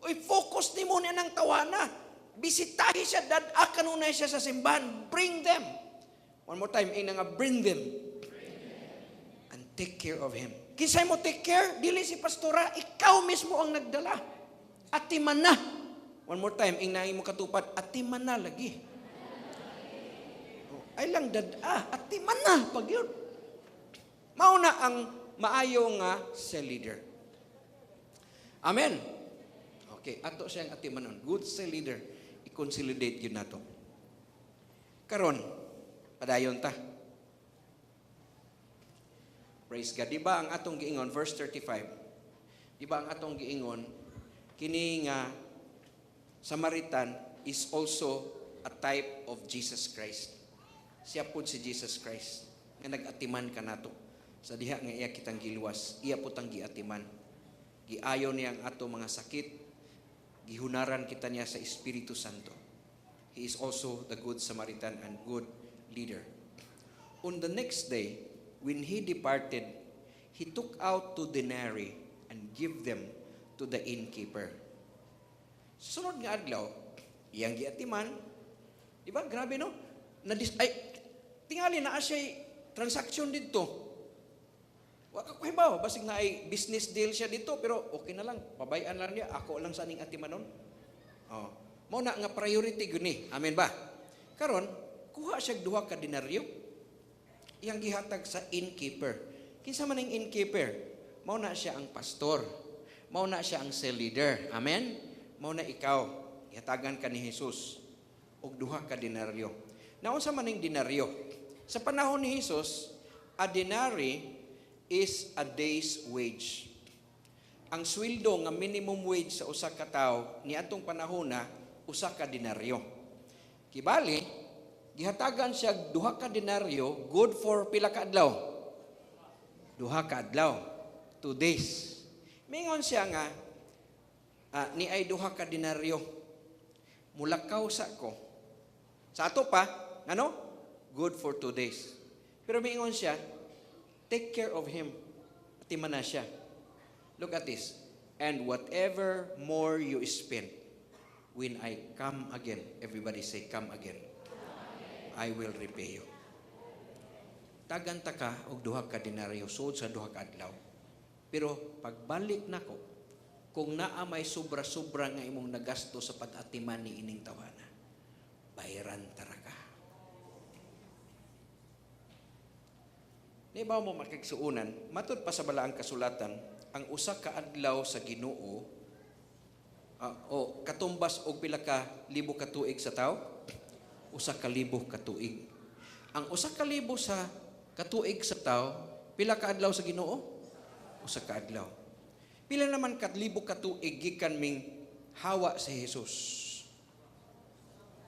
Oy, focus nimo niya ng tawana. Bisitahi siya, dad-a kanunay siya sa simbahan. Bring them. One more time, ina nga bring them. And take care of him. Kinsay mo take care? Dili si pastora, ikaw mismo ang nagdala. Atiman na. One more time, ing mo katupad, atiman na lagi. Oh, ay lang dad-a, atiman na pag yun. Mao na ang maayo nga cell leader. Amen. Okay, ato siyang atimanon. Good cell leader. I-consolidate yun nato. Karon, padayon ta. Praise God. Di ba ang atong giingon, verse 35, di ba ang atong giingon, kini nga Samaritan is also a type of Jesus Christ. Siya po si Jesus Christ nga nag-atiman kanato. Sa diha nga iya kitang giluwas, iya po tang giatiman. Giayo niya ang ato mga sakit, gihunaran kita niya sa Espiritu Santo. He is also the good Samaritan and good leader. On the next day, when he departed, he took out 2 denarii and give them to the innkeeper. Sunod nga adlaw, iyang giatiman, di ba? Grabe, no? Nadis, ay, tingali naa siya transaction dito. Wa ka kuhibaw, basig na ay business deal siya dito, pero okay na lang, pabayaan lang niya, ako lang sa ning atimanon. Oh. Mao na nga priority gyud ni. Amen ba? Karon, kuha siya 2 ka denaryo. Iyang gihatag sa innkeeper. Kinsa man ang innkeeper? Mao na siya ang pastor. Mao na siya ang cell leader. Amen? Mao na ikaw. Ihatagan ka ni Jesus og 2 ka denaryo. Naunsa man ang denaryo? Sa panahon ni Jesus, a denarii is a day's wage. Ang sweldo nga minimum wage sa usa ka tawo niadtong panahon na 1 ka denaryo. Kibali, gihatagan siya 2 ka denaryo, good for pila ka adlaw? 2 ka adlaw. 2 days. Mingon siya nga, Ah, ni ay duha ka denaryo. Mulakaw sa ko. Sa ato pa, ano? Good for 2 days. Pero miingon siya, "Take care of him. Atiman na siya." Look at this. "And whatever more you spend, when I come again," everybody say, "Come again." "I will repay you." Tagan ta ka og duha ka denaryo sud sa duha ka adlaw. Pero pagbalik nako, kung naa may sobra-sobra nga imong nagasto sa pag-atiman ni ining tawana, bayran tara ka. Di ba mo makigsuunan, matud pa sa balaang kasulatan, ang usa ka adlaw sa Ginoo o katumbas og pila ka libo ka tuig sa tao? 1,000 ka tuig. Ang 1,000 sa katuig sa tao, pila ka adlaw sa Ginoo? Usa ka adlaw. Pila naman ka libo ka tuig gikan ming hawa si Jesus?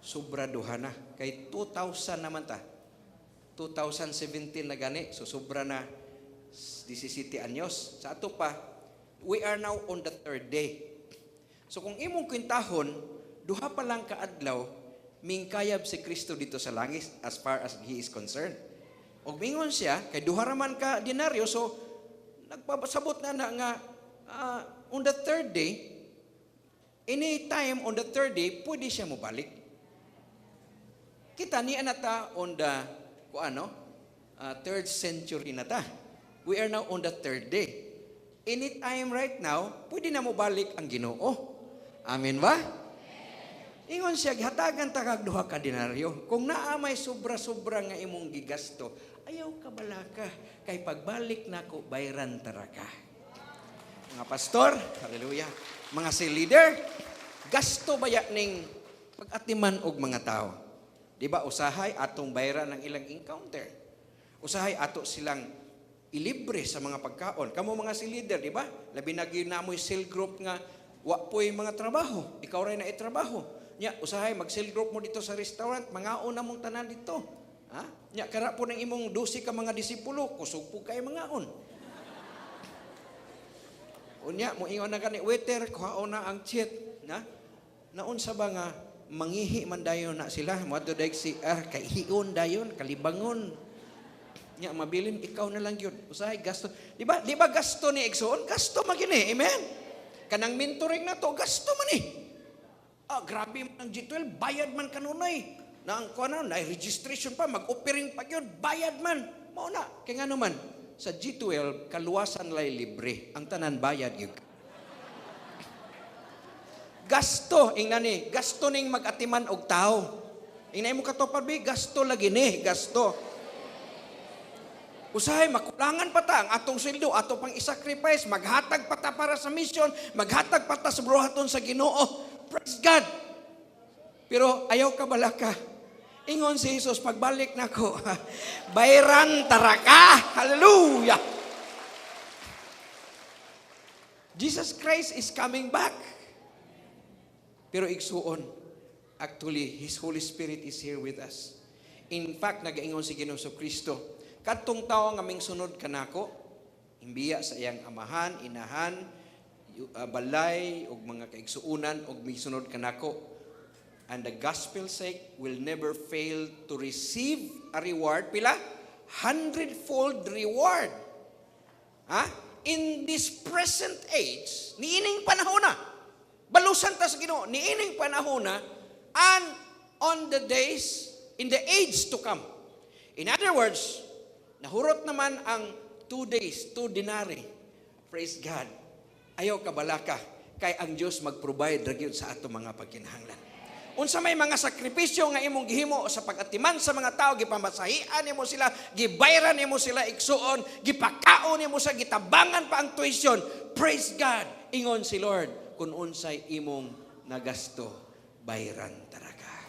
Sobra duha na. Kay 2,000 naman ta. 2017 na gani, so sobra na 17 anyos. Sa ato pa, we are now on the third day. So kung imong kwintahon, duha pa lang kaadlaw, mingkayab si Kristo dito sa langit as far as He is concerned. Og mingon siya, kay duha raman ka denaryo, so nagpasabot na na nga on the third day, any time on the third day, pwede siya mobalik. Kita niya na ta on the, kung ano, third century na ta. We are now on the third day. Anytime right now, pwede na mobalik ang Ginoo. Amen ba? Ingon siya, hatagan ta kag duha ka denaryo. Kung naa may sobra-sobra nga imong gigasto, ayaw ka balaka. Kay pagbalik nako, bayran tara ka. Mga pastor, hallelujah. Mga si leader, gasto baya ning pag-atiman og mga tao. Di ba usahay atong bayran ang ilang encounter. Usahay ato silang ilibre sa mga pagkaon. Kamo mga si leader, di ba? Labi na gyud na mo'y cell group nga wa po'y mga trabaho. Ikaw ray na itrabaho. Nya, usahay mag cell group mo dito sa restaurant, mangaon na mong tanan dito. Ha? Nya, kara po ng imong 12 ka mga disipulo, kusog po kay mangaon. Unya, mo ingon na gani, "Waiter, kuhaon na ang cheat." Na? Naunsa ba nga mangihi man dayon na sila, moadto daig si kay hion dayon, kalibangon. Nya mabilin ikaw na lang yun. Usahay gasto. Di ba? Di ba gasto ni igsoon? Gasto man gini. Amen. Kanang mentoring na to, gasto man eh. Ah, grabe man ang G12, bayad man kanunay. Na ang kuan na registration pa, mag-offering pa yun, bayad man. Mao na. Kay ngano man, sa G12, kaluwasan lay libre. Ang tanan bayad yun. Gasto, ingnan ni, gasto ning mag-atiman og tao. Ingnan mo katopad bi, gasto lagi ni, gasto. Usahay, makulangan pa ta ang atong sweldo, ato pang isacrifice, maghatag pa ta para sa mission, maghatag pa ta sa buhaton sa Ginoo. Praise God. Pero ayaw ka balaka. Ingon si Jesus, pagbalik nako, bayran taraka. Hallelujah. Jesus Christ is coming back. Pero igsuon, actually, His Holy Spirit is here with us. In fact, nagaingon si Ginoong Kristo, kadtong tawo nga mingsunod kanako, imbiya sa iyang amahan, inahan, balay ug mga kaigsuonan ug misunod kanako. And the gospel sake will never fail to receive a reward. Pila? Hundredfold reward. Ha? In this present age, niining panahon na. Balusan ta sa Ginoo, niining panahon na and on the days in the age to come. In other words, nahurot naman ang 2 days, 2 denarii. Praise God. Ayaw kabalaka kay ang Dios mag-provide ra gyud sa ato mga pagkinahanglan. Unsa may mga sakripisyo nga imong gihimo sa pag-atiman sa mga tao, gipamasahian nimo sila, gibayran nimo sila igsuon, gipakaon nimo sa gitabangan pa ang tuition. Praise God. Ingon si Lord, kung unsay imong nagasto, bayran taraka.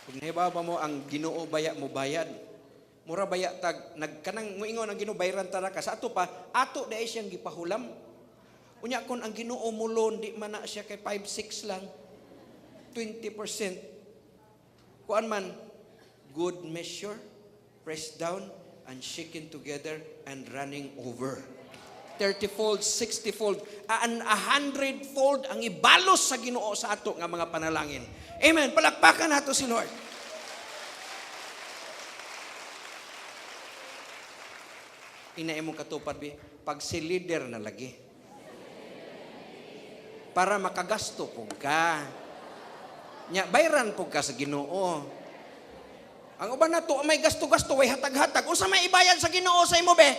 Kung nahibaw ba mo ang Ginoo baya mo bayad, mura baya tag nagkanang moingon ang Ginoo bayran taraka sa ato pa, ato dai siyang gipahulam. Unya kon ang Ginoo mo loan, di man na siya kay 5 6 lang. 20%. Kuan man, good measure, pressed down and shaken together and running over. 30-fold, 60-fold, and 100-fold ang ibalos sa Ginoo sa ato nga mga panalangin. Amen. Palakpakan nato si Lord. Ina imong katupad bi, pag si leader na lagi. Para makagasto pug ka. Nya bayran pug ka sa Ginoo. Ang uban nato may gasto-gasto way hatag-hatag. Unsa may ibayad sa Ginoo sa imo be?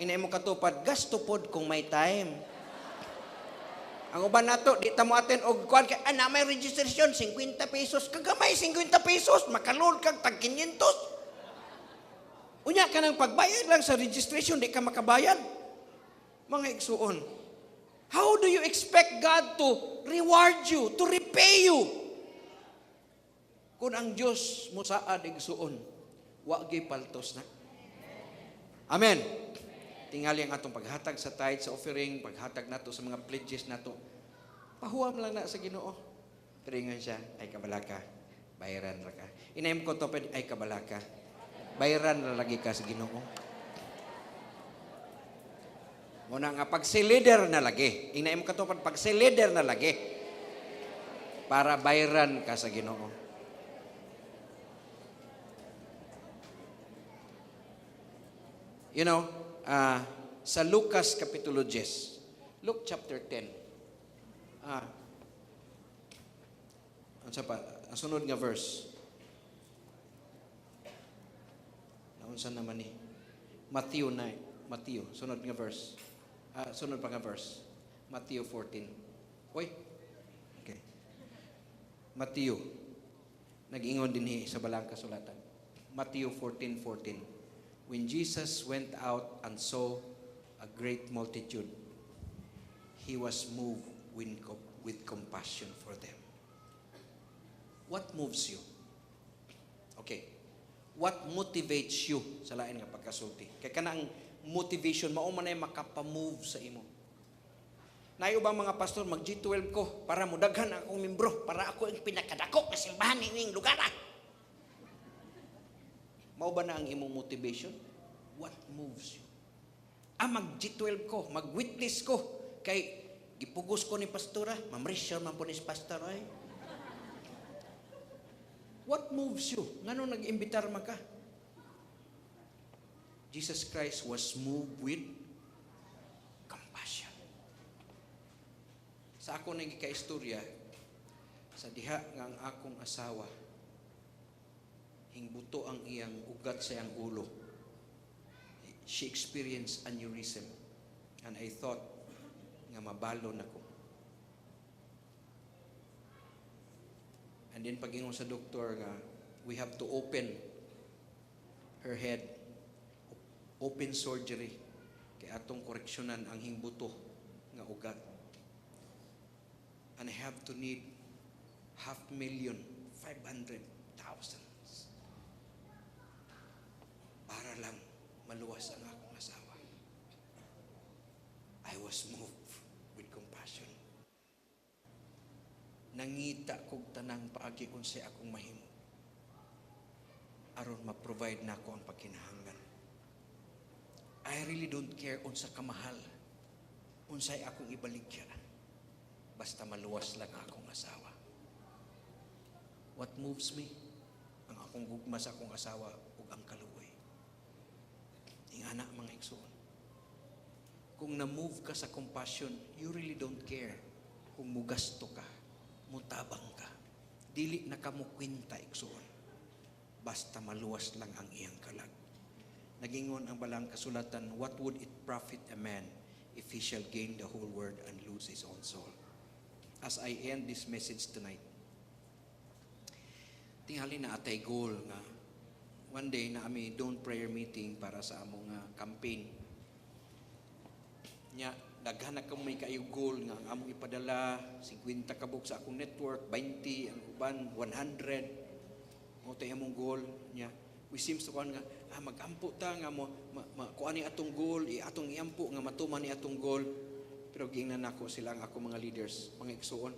Ina imong katupad, gasto pod kung may time. Ang uban nato di ta mo aten og kuan kay ana may registration 50 pesos, kagamay 50 pesos, makalod kag tag 500. Unya ka nang pagbayad lang sa registration, di ka makabayad. Mga igsuon, how do you expect God to reward you, to repay you? Kung ang Diyos mosaad, igsuon, wa gyud paltos na. Amen. Tingali ang atong paghatag sa tithe, sa offering, paghatag nato sa mga pledges nato. Pahuwam lang na sa Ginoo. Pero ingon siya, "Ay kabalaka, bayaran ra ka." Inayom ko to, ay kabalaka. Bayaran ra lagi ka sa Ginoo. Muna nga pag si leader na lagi. Inayom ko to, pag si leader na lagi. Para bayaran ka sa Ginoo. Sa Lucas Kapitulo 10, Luke chapter 10. Ano pa? Ang sunod nga verse. Naunsa naman ni? Matthew 9. Matthew, sunod nga verse. Sunod pa nga verse. Matthew 14. Uy. Okay. Matthew. Nag-ingon din sa balang kasulatan. Matthew 14:14. When Jesus went out and saw a great multitude, he was moved with compassion for them. What moves you? Okay. What motivates you sa lain nga pagkasulti? Kay kanang motivation, mao man ay makapamove sa imo. Nayo ba mga pastor, mag G12 ko para mudaghan akong membro, para ako ang pinakadako nga simbahan ining lugar. Mao ba na ang imong motivation? What moves you? Mag G12 ko, mag-witness ko, kay gipugos ko ni pastora, Ma'am Rachel man po ni pastor ay. What moves you? Ngano nag-imbitar man ka? Jesus Christ was moved with compassion. Sa ako nang gikaistorya, sa diha nga ang akong asawa, hingbuto ang iyang ugat sa iyang ulo. She experienced aneurysm. And I thought nga mabalon ako. And then pag-ingon sa doktor nga, we have to open her head. Open surgery. Kay atong koreksyonan ang hingbuto nga ugat. And I have to need 500,000, 500,000 para lang maluwas ang akong asawa. I was moved with compassion. Nangita kog tanang paagi unsay akong mahimo aron ma-provide nako ang pagkinahanglan. I really don't care unsa kamahal, unsay akong ibaligya, basta maluwas lang akong asawa. What moves me? Ang akong gugma sa akong asawa ug ang kaluoy. Ingana, mga igsoon. Kung na-move ka sa compassion, you really don't care kung mugasto ka, mutabang ka. Dili na ka mukwenta, igsoon. Basta maluwas lang ang iyang kalag. Nagingon ang balang kasulatan, "What would it profit a man if he shall gain the whole world and lose his own soul?" As I end this message tonight, tingali na atay goal nga one day na ami dawn prayer meeting para sa among campaign. Nya, daghan na kami kayo goal nga ang among ipadala, 50 ka buok sa akong network, 20, ang uban, 100. Mao tay among goal. Nya, we seems to kuan nga, magampo ta nga mo, kuan ni atong goal, atong iampo nga matuman ni atong goal. Pero giingnan nako sila ang ako mga leaders, mga igsuon.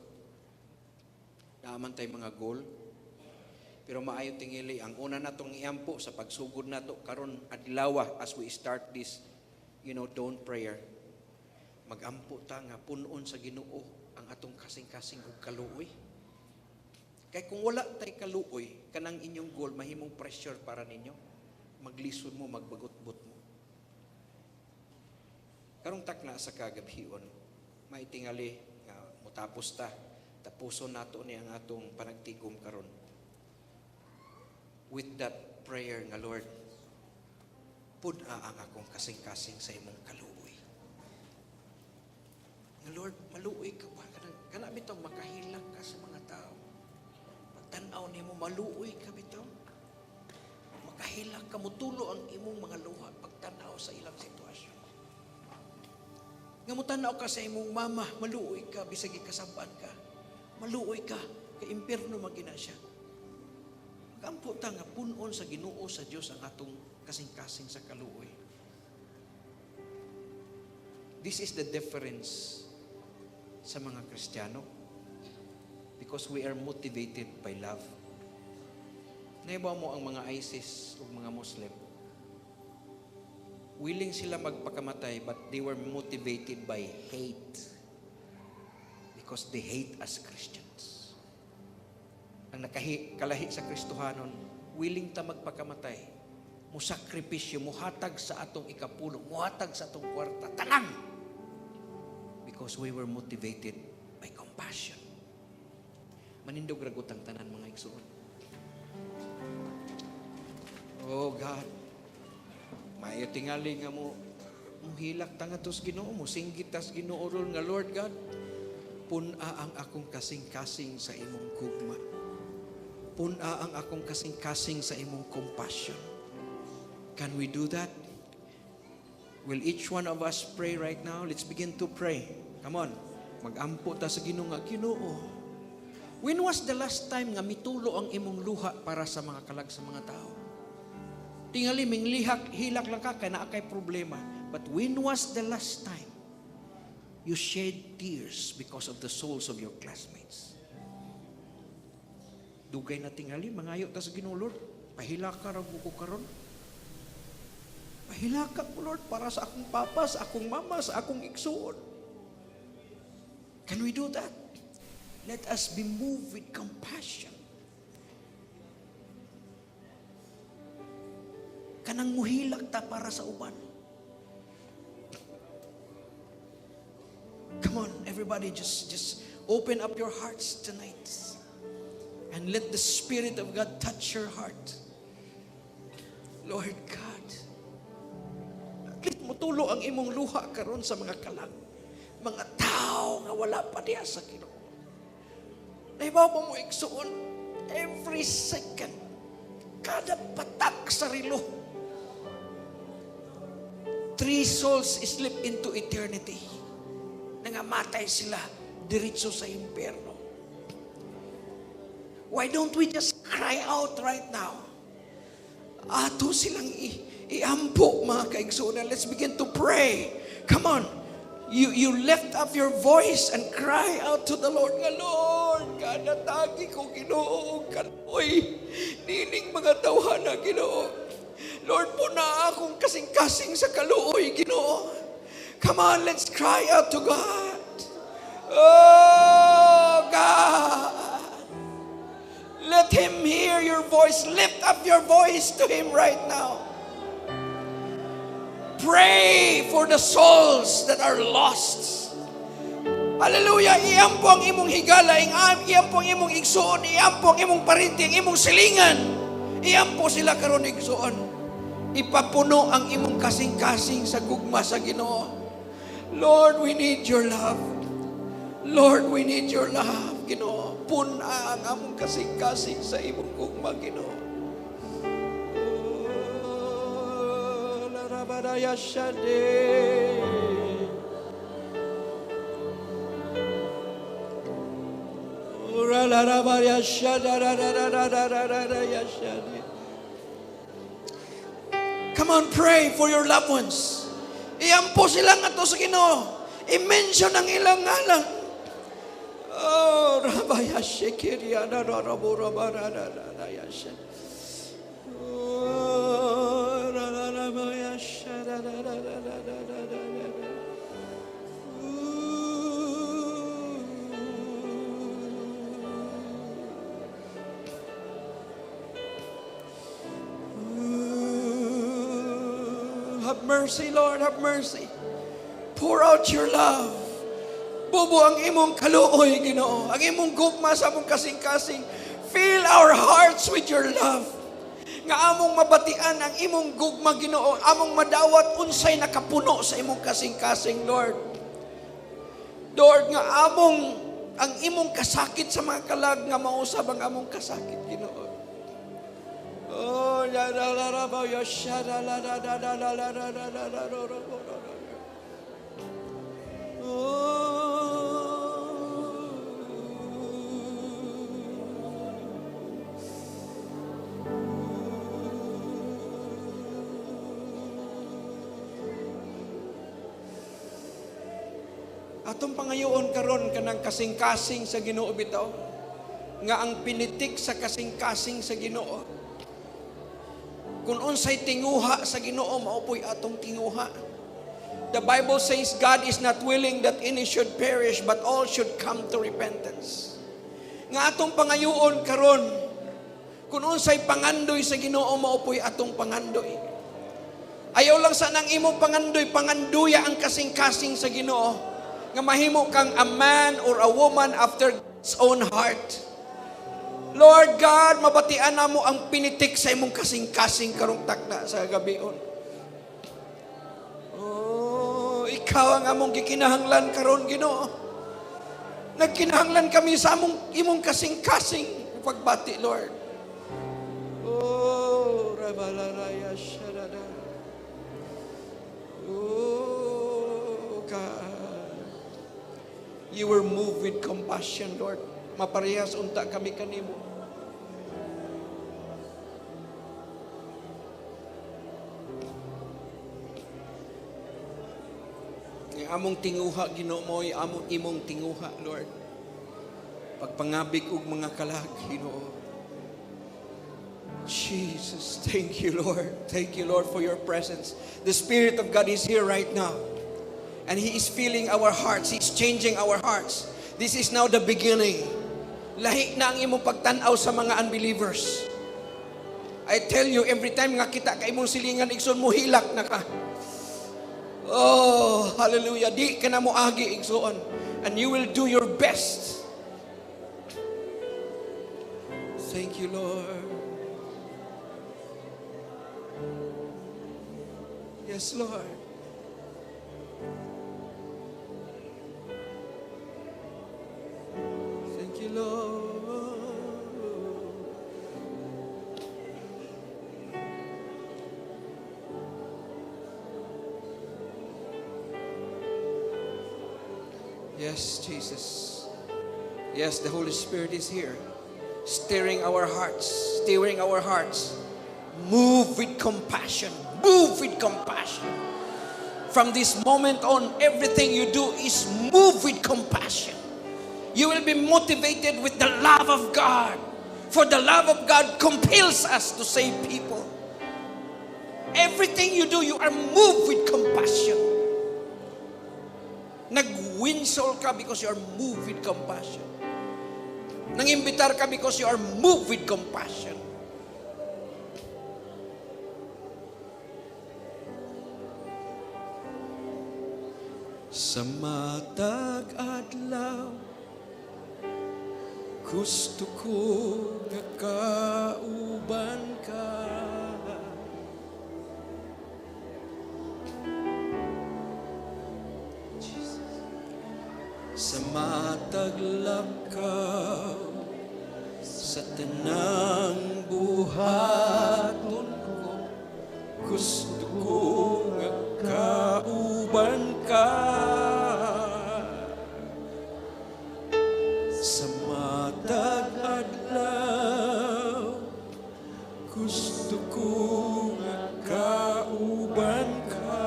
Naaman tay mga goal. Pero maayo tingili, ang una natong iampo sa pagsugod nato karon adlaw as we start this Dawn prayer. Magampo ta nga punon sa Ginoo ang atong kasing-kasing og kaluoy. Kay kung wala tay kaluoy, kanang inyong goal mahimong pressure para ninyo. Maglisod mo, magbagot-bot mo. Karong takna sa kagabhion, maitingali nga mutapos ta, tapuson nato ni ang atong panagtigom karon. With that prayer nga, "Lord, pun-a ang akong kasing-kasing sa imong kaluoy." Nga, "Lord, maluoy ka ba?" Kanang kana bitaw makahilak ka sa mga tao. Pagtan-aw nimo, maluoy ka bitaw. Makahilak ka, mutulo ang imong mga luha pagtan-aw sa ilang sitwasyon. Nga mutanaw ka sa imong mama, maluoy ka, bisag ikasab-an ka. Maluoy ka, kay impierno man gyud na siya. Magampo ta nga punon sa Ginoo sa Dios ang atong kasing-kasing sa kaluoy. This is the difference sa mga Kristiyano because we are motivated by love. Naibaw mo ang mga ISIS o mga Muslim, willing sila magpakamatay, but they were motivated by hate because they hate us Christians. Ang nakahi, kalahi sa Kristohanon, willing ta magpakamatay, musakripisyo, muhatag sa atong ikapulo, muhatag sa atong kwarta, tanan! Because we were motivated by compassion. Manindog ra gud tang tanan, mga igsoon. Oh God, maayo tingali nga mo muhilak ta ngadto sa Ginoo, mo singgit tas Ginoo ron nga, "Lord God, pun-a ang akong kasing-kasing sa imong gugma. Pun-a ang akong kasing-kasing sa imong compassion." Can we do that? Will each one of us pray right now? Let's begin to pray. Come on. Magampo ta sa Ginoo nga, "Ginoo." When was the last time nga mitulo ang imong luha para sa mga kalag sa mga tao? Tingali, minglihak, hilak lang ka, kay naa kay problema. But when was the last time you shed tears because of the souls of your classmates? Dugay na tingali, mangayo ta sa Ginoo, "Lord, pahilaka ra ko karon. Pahilaka ko, Lord, para sa akong papa, sa akong mama, sa akong igsuon." Can we do that? Let us be moved with compassion. Kanang muhilak ta para sa uban. Come on, everybody, just open up your hearts tonight. And let the Spirit of God touch your heart. Lord God, at least mutulo ang imong luha karon sa mga kalag. Mga tao nga wala pa diya sa Ginoo. Nahibaw mo, igsuon, every second, kada patak sa relo, three souls slip into eternity. Nangamatay sila diretso sa impyerno. Why don't we just cry out right now? Ato silang iampo, mga kaigsuonan. Let's begin to pray. Come on. You lift up your voice and cry out to the Lord. Nga, "Lord, hatagi ko, Ginoo, kaluoy nining mga tawhana, Ginoo. Lord, pun-a akong kasing-kasing sa kaluoy, Ginoo." Come on, let's cry out to God. Oh, God. Let Him hear your voice. Lift up your voice to Him right now. Pray for the souls that are lost. Hallelujah! Iampo ang imong higala, iampo ang imong igsuon, iampo ang imong parinti, ang imong silingan. Iampo sila karon, igsuon. Ipapuno ang imong kasing-kasing sa gugma sa Ginoo. Lord, we need your love. Lord, we need your love, Ginoo. Pun-a ang among kasing-kasing sa imong gugma, Ginoo. Oh, larabadaya shade. Ora larabaya shada ra ra ra ra ra ra ra ra ya shade. Come on, pray for your loved ones. Iampo sila ngadto sa Ginoo. I-mention ang ilang ngalan. Oh, rabaya shekiria na ra ra bo ra ba ra ra ra ra ya she. Oh, ra ra ra ba ya sha ra ra ra ra ra ra ra ra. Have mercy, Lord, have mercy. Pour out your love. Bubo ang imong kaluoy, Ginoo. Ang imong gugma sa among kasing-kasing. Fill our hearts with your love. Nga among mabatian ang imong gugma, Ginoo. Among madawat unsay nakapuno sa imong kasing-kasing, Lord. Lord, nga among ang imong kasakit sa mga kalag nga mausab ang among kasakit, Ginoo. Oh, la la la la ba ya sha la la la la la la la la la la la la la la la. Oh. Atong pangayoon karon kanang kasing-kasing sa Ginoo bitaw, nga ang pinitik sa kasing-kasing sa Ginoo. Kung unsay tinguha sa Ginoo, mao poy atong tinguha. The Bible says God is not willing that any should perish, but all should come to repentance. Nga atong pangayoon karon, kung unsay pangandoy sa Ginoo, mao poy atong pangandoy. Ayaw lang sa nang imong pangandoy, panganduya ang kasing-kasing sa Ginoo nga mahimo kang a man or a woman after God's own heart. Lord God, mabatian namo ang pinitik sa imong kasing-kasing karong takna sa gabion. Oh, ikaw ang among gikinahanglan karon, Ginoo. Nagkinahanglan kami sa among imong kasing-kasing pagbati, Lord. Oh, rabalaraya sharada. Oh, God. You were moved with compassion, Lord. Maparehas unta kami kanimo. Ang among tinguha, Ginoo, mo'y among imong tinguha, Lord. Pagpangabig og mga kalag, Ginoo. Jesus, thank you, Lord. Thank you, Lord, for your presence. The Spirit of God is here right now. And He is filling our hearts. He's changing our hearts. This is now the beginning. Lahi na ang imong pagtanaw sa mga unbelievers. I tell you, every time nga kita ka imong silingan, igsoon, mo hilak na ka. Oh, hallelujah. Di ka na mo agi, igsoon. And you will do your best. Thank you, Lord. Yes, Lord. Thank you, Lord. Yes, Jesus. Yes, the Holy Spirit is here, stirring our hearts, stirring our hearts. Move with compassion. Move with compassion. From this moment on, everything you do is move with compassion. You will be motivated with the love of God. For the love of God compels us to save people. Everything you do, you are moved with compassion. Nag-win soul ka because you are moved with compassion. Nangimbitar ka because you are moved with compassion. Sa matag adlaw, gusto ko nga kauban ka. Jesus. Sa matag lakaw, sa tanang buhaton ko, gusto ko nga kauban ka. Sa matag adlaw, gusto ko nga kauban ka.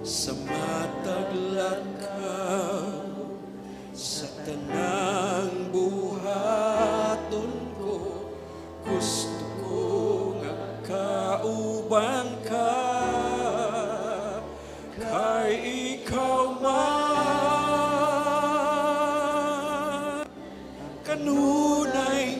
Sa matag lakaw, sa tanang buhaton ko, gusto ko nga kauban ka. Kay ikaw man kanunay.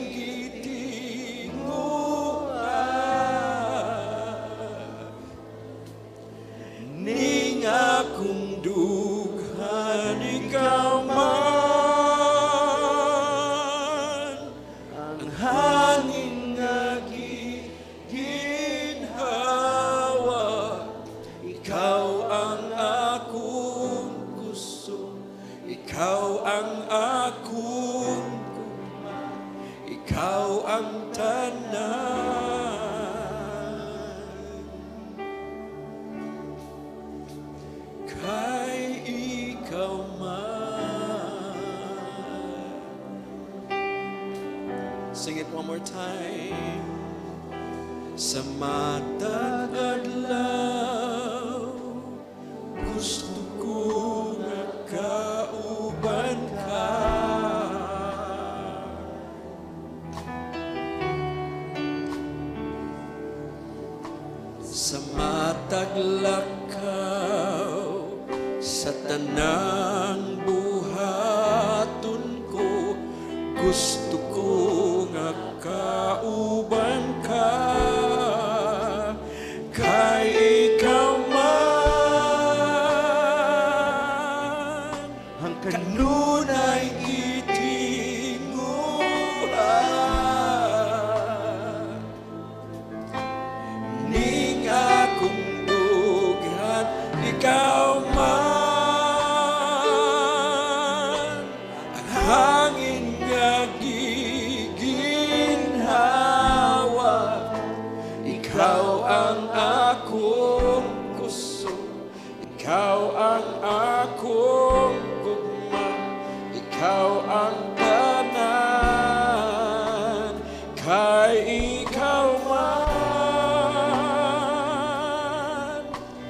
tanan. Kay ikaw man. Sing it one more time. Sa matag adlaw, gusto ko nga kauban ka. Sa matag lakaw, sa tanang buhaton ko, gusto ko nga kauban ka. Kay ikaw man Ang kanunay gitinguha ning akong dughan, ikaw man ang hangin nga giginhawa, ikaw ang akong kusog, ikaw ang akong gugma, ikaw ang tanan, kay ikaw man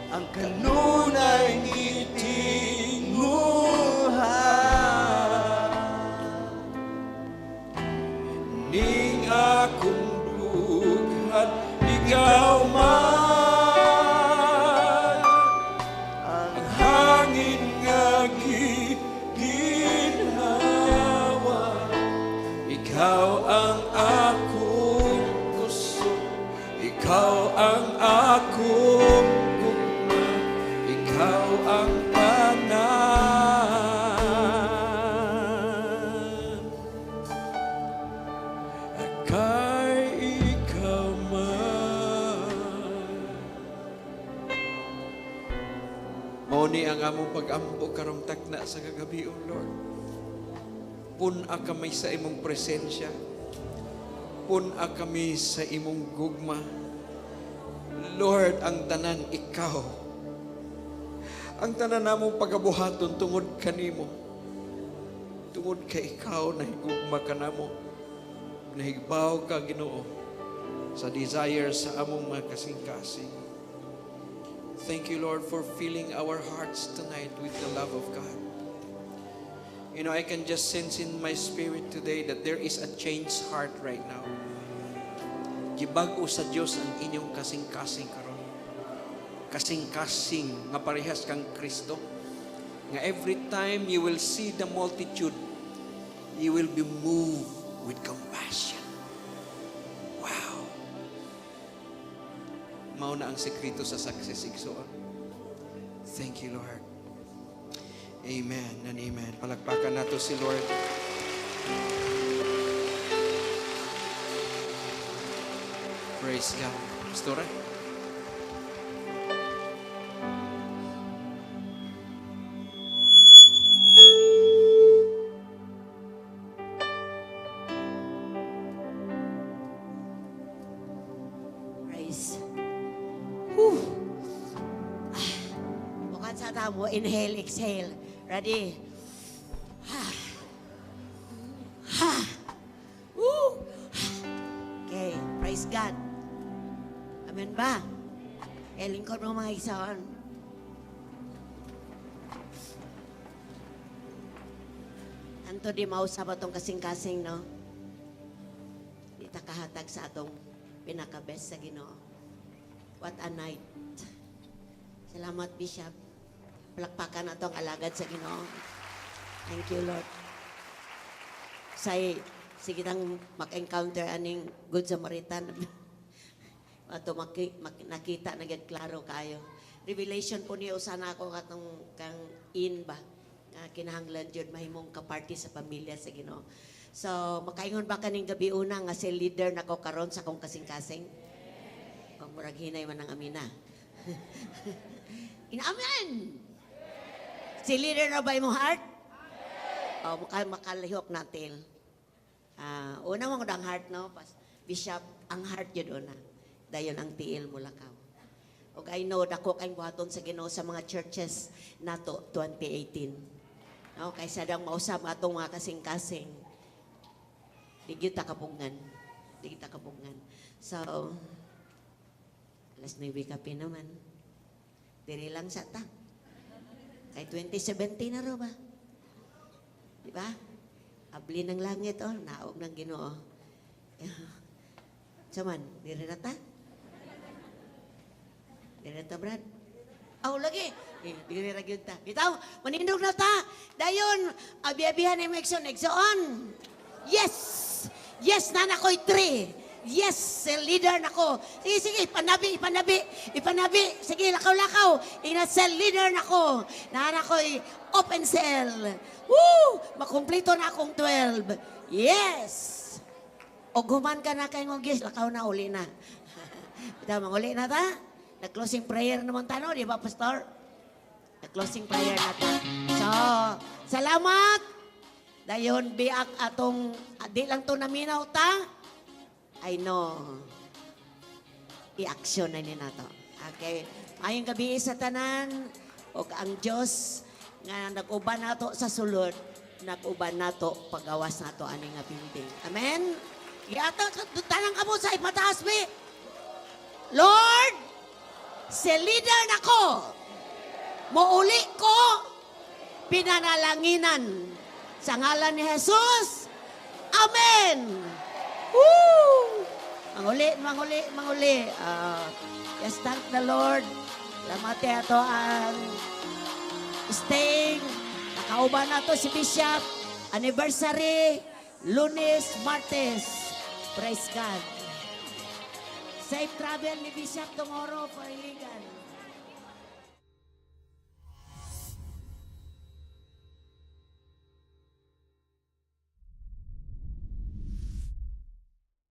Ang kanunay gitinguha ning akong dughan, ikaw man ang hangin nga giginhawa, ikaw ang akong kusog, ikaw ang akong gugma, ikaw ang tanan, kay ikaw man. Mao ni ang among pag-ampo karong takna sa kagabi, O Lord. Pun-a kami sa imong presensya. Pun-a kami sa imong gugma. Lord, ang tanan ikaw. Ang tanan namong pagabuhaton tungod kanimo. Tungod kay ikaw nahigugma kanamo. Nahigbaw ka, Ginoo, sa desire sa among mga kasing-kasing. Thank you, Lord, for filling our hearts tonight with the love of God. I can just sense in my spirit today that there is a changed heart right now. Gibag-o sa Dios ang inyong kasing-kasing karon. Kasing-kasing nga parehas kang Kristo. Nga every time you will see the multitude, you will be moved with compassion. Wow! Mao na ang sekreto sa success, igsoon. Thank you, Lord. Amen and amen. Palakpakan nato si Lord. Praise God. Pastora? Praise. Whew. Bukan sa tamo, inhale, exhale. Ready? Ha. Ha. Woo. Okay, praise God. Amen ba? Eh, lingkod mo, mga igsoon. Anto di mausap atong kasing-kasing, no? Di ta kahatag sa atong pinaka-best sa Ginoo. What a night. Salamat, Bishop. Palakpakan atong alagad sa Ginoo. Thank you, Lord. Say, sige tang mak-encounter aning Good Samaritan. Ato nakita na gyud klaro kayo. Revelation po niya usa na ako katong kang in ba nga kinahanglan jud mahimong kaparty sa pamilya sa Ginoo. So makaingon ba kaning gabi una nga si leader nako karon sa akong kasing-kasing? Kung murag hinay man ang amina. Inamen! Si leader na ba imong heart? Oh, makalihok natin. Ah, una mo ang heart, no? Pas, Bishop, ang heart yun una. Dayon ang tiil mo lakaw. Og I know dako kay buhaton sa Ginoo sa mga churches nato 2018. No, kaysa dang mausab atong mga kasing-kasing. Di gyud ta kapugngan. Di gyud ta kapugngan. So, alas 9 kape naman. Diri lang sa ta. Kay 2017 na ro ba? Di ba? Abli ng langit, oh. Naog ng Ginoo. Saman, diri na ta? Diri na ta, Brad? Aw, lagi. Eh, diri ra gyud ta. Bitaw, manindog na ta. Dayon, abi-abihan ni Exxon, Exxon. Yes! Yes, naa na ko'y 3. Yes, cell leader nako. Sige, sige, ipanabi, ipanabi, ipanabi. Sige, lakaw-lakaw. Ina cell leader nako. Naa na ko'y open cell. Woo! Makumplito na akong 12. Yes! O guman ka na kay ngong yes, lakaw na, uli na. Bitaw, manguli na ta. Nag-closing prayer naman ta, no? Di ba, Pastor? Nag-closing prayer na ta. So, salamat! Dayon, biak atong, di lang to naminaw ta. I know. I-action na ni nato. Okay. Maayong gabi sa tanan. O ang Diyos nga nag-uban nato sa sulod, nag-uban nato pagawas nato ani nga building. Amen? Iata, tanang kamo sa ipataas, be. Lord, cell leader nako. Muuli ko, pinanalanginan. Sa ngalan ni Jesus, Amen! Woo! Manguli, manguli, manguli. Yes, thank the Lord. Salamat ato ang staying. Nakauban nato si Bishop. Anniversary, Lunes, Martes. Praise God. Safe travel ni Bishop tomorrow for Iligan.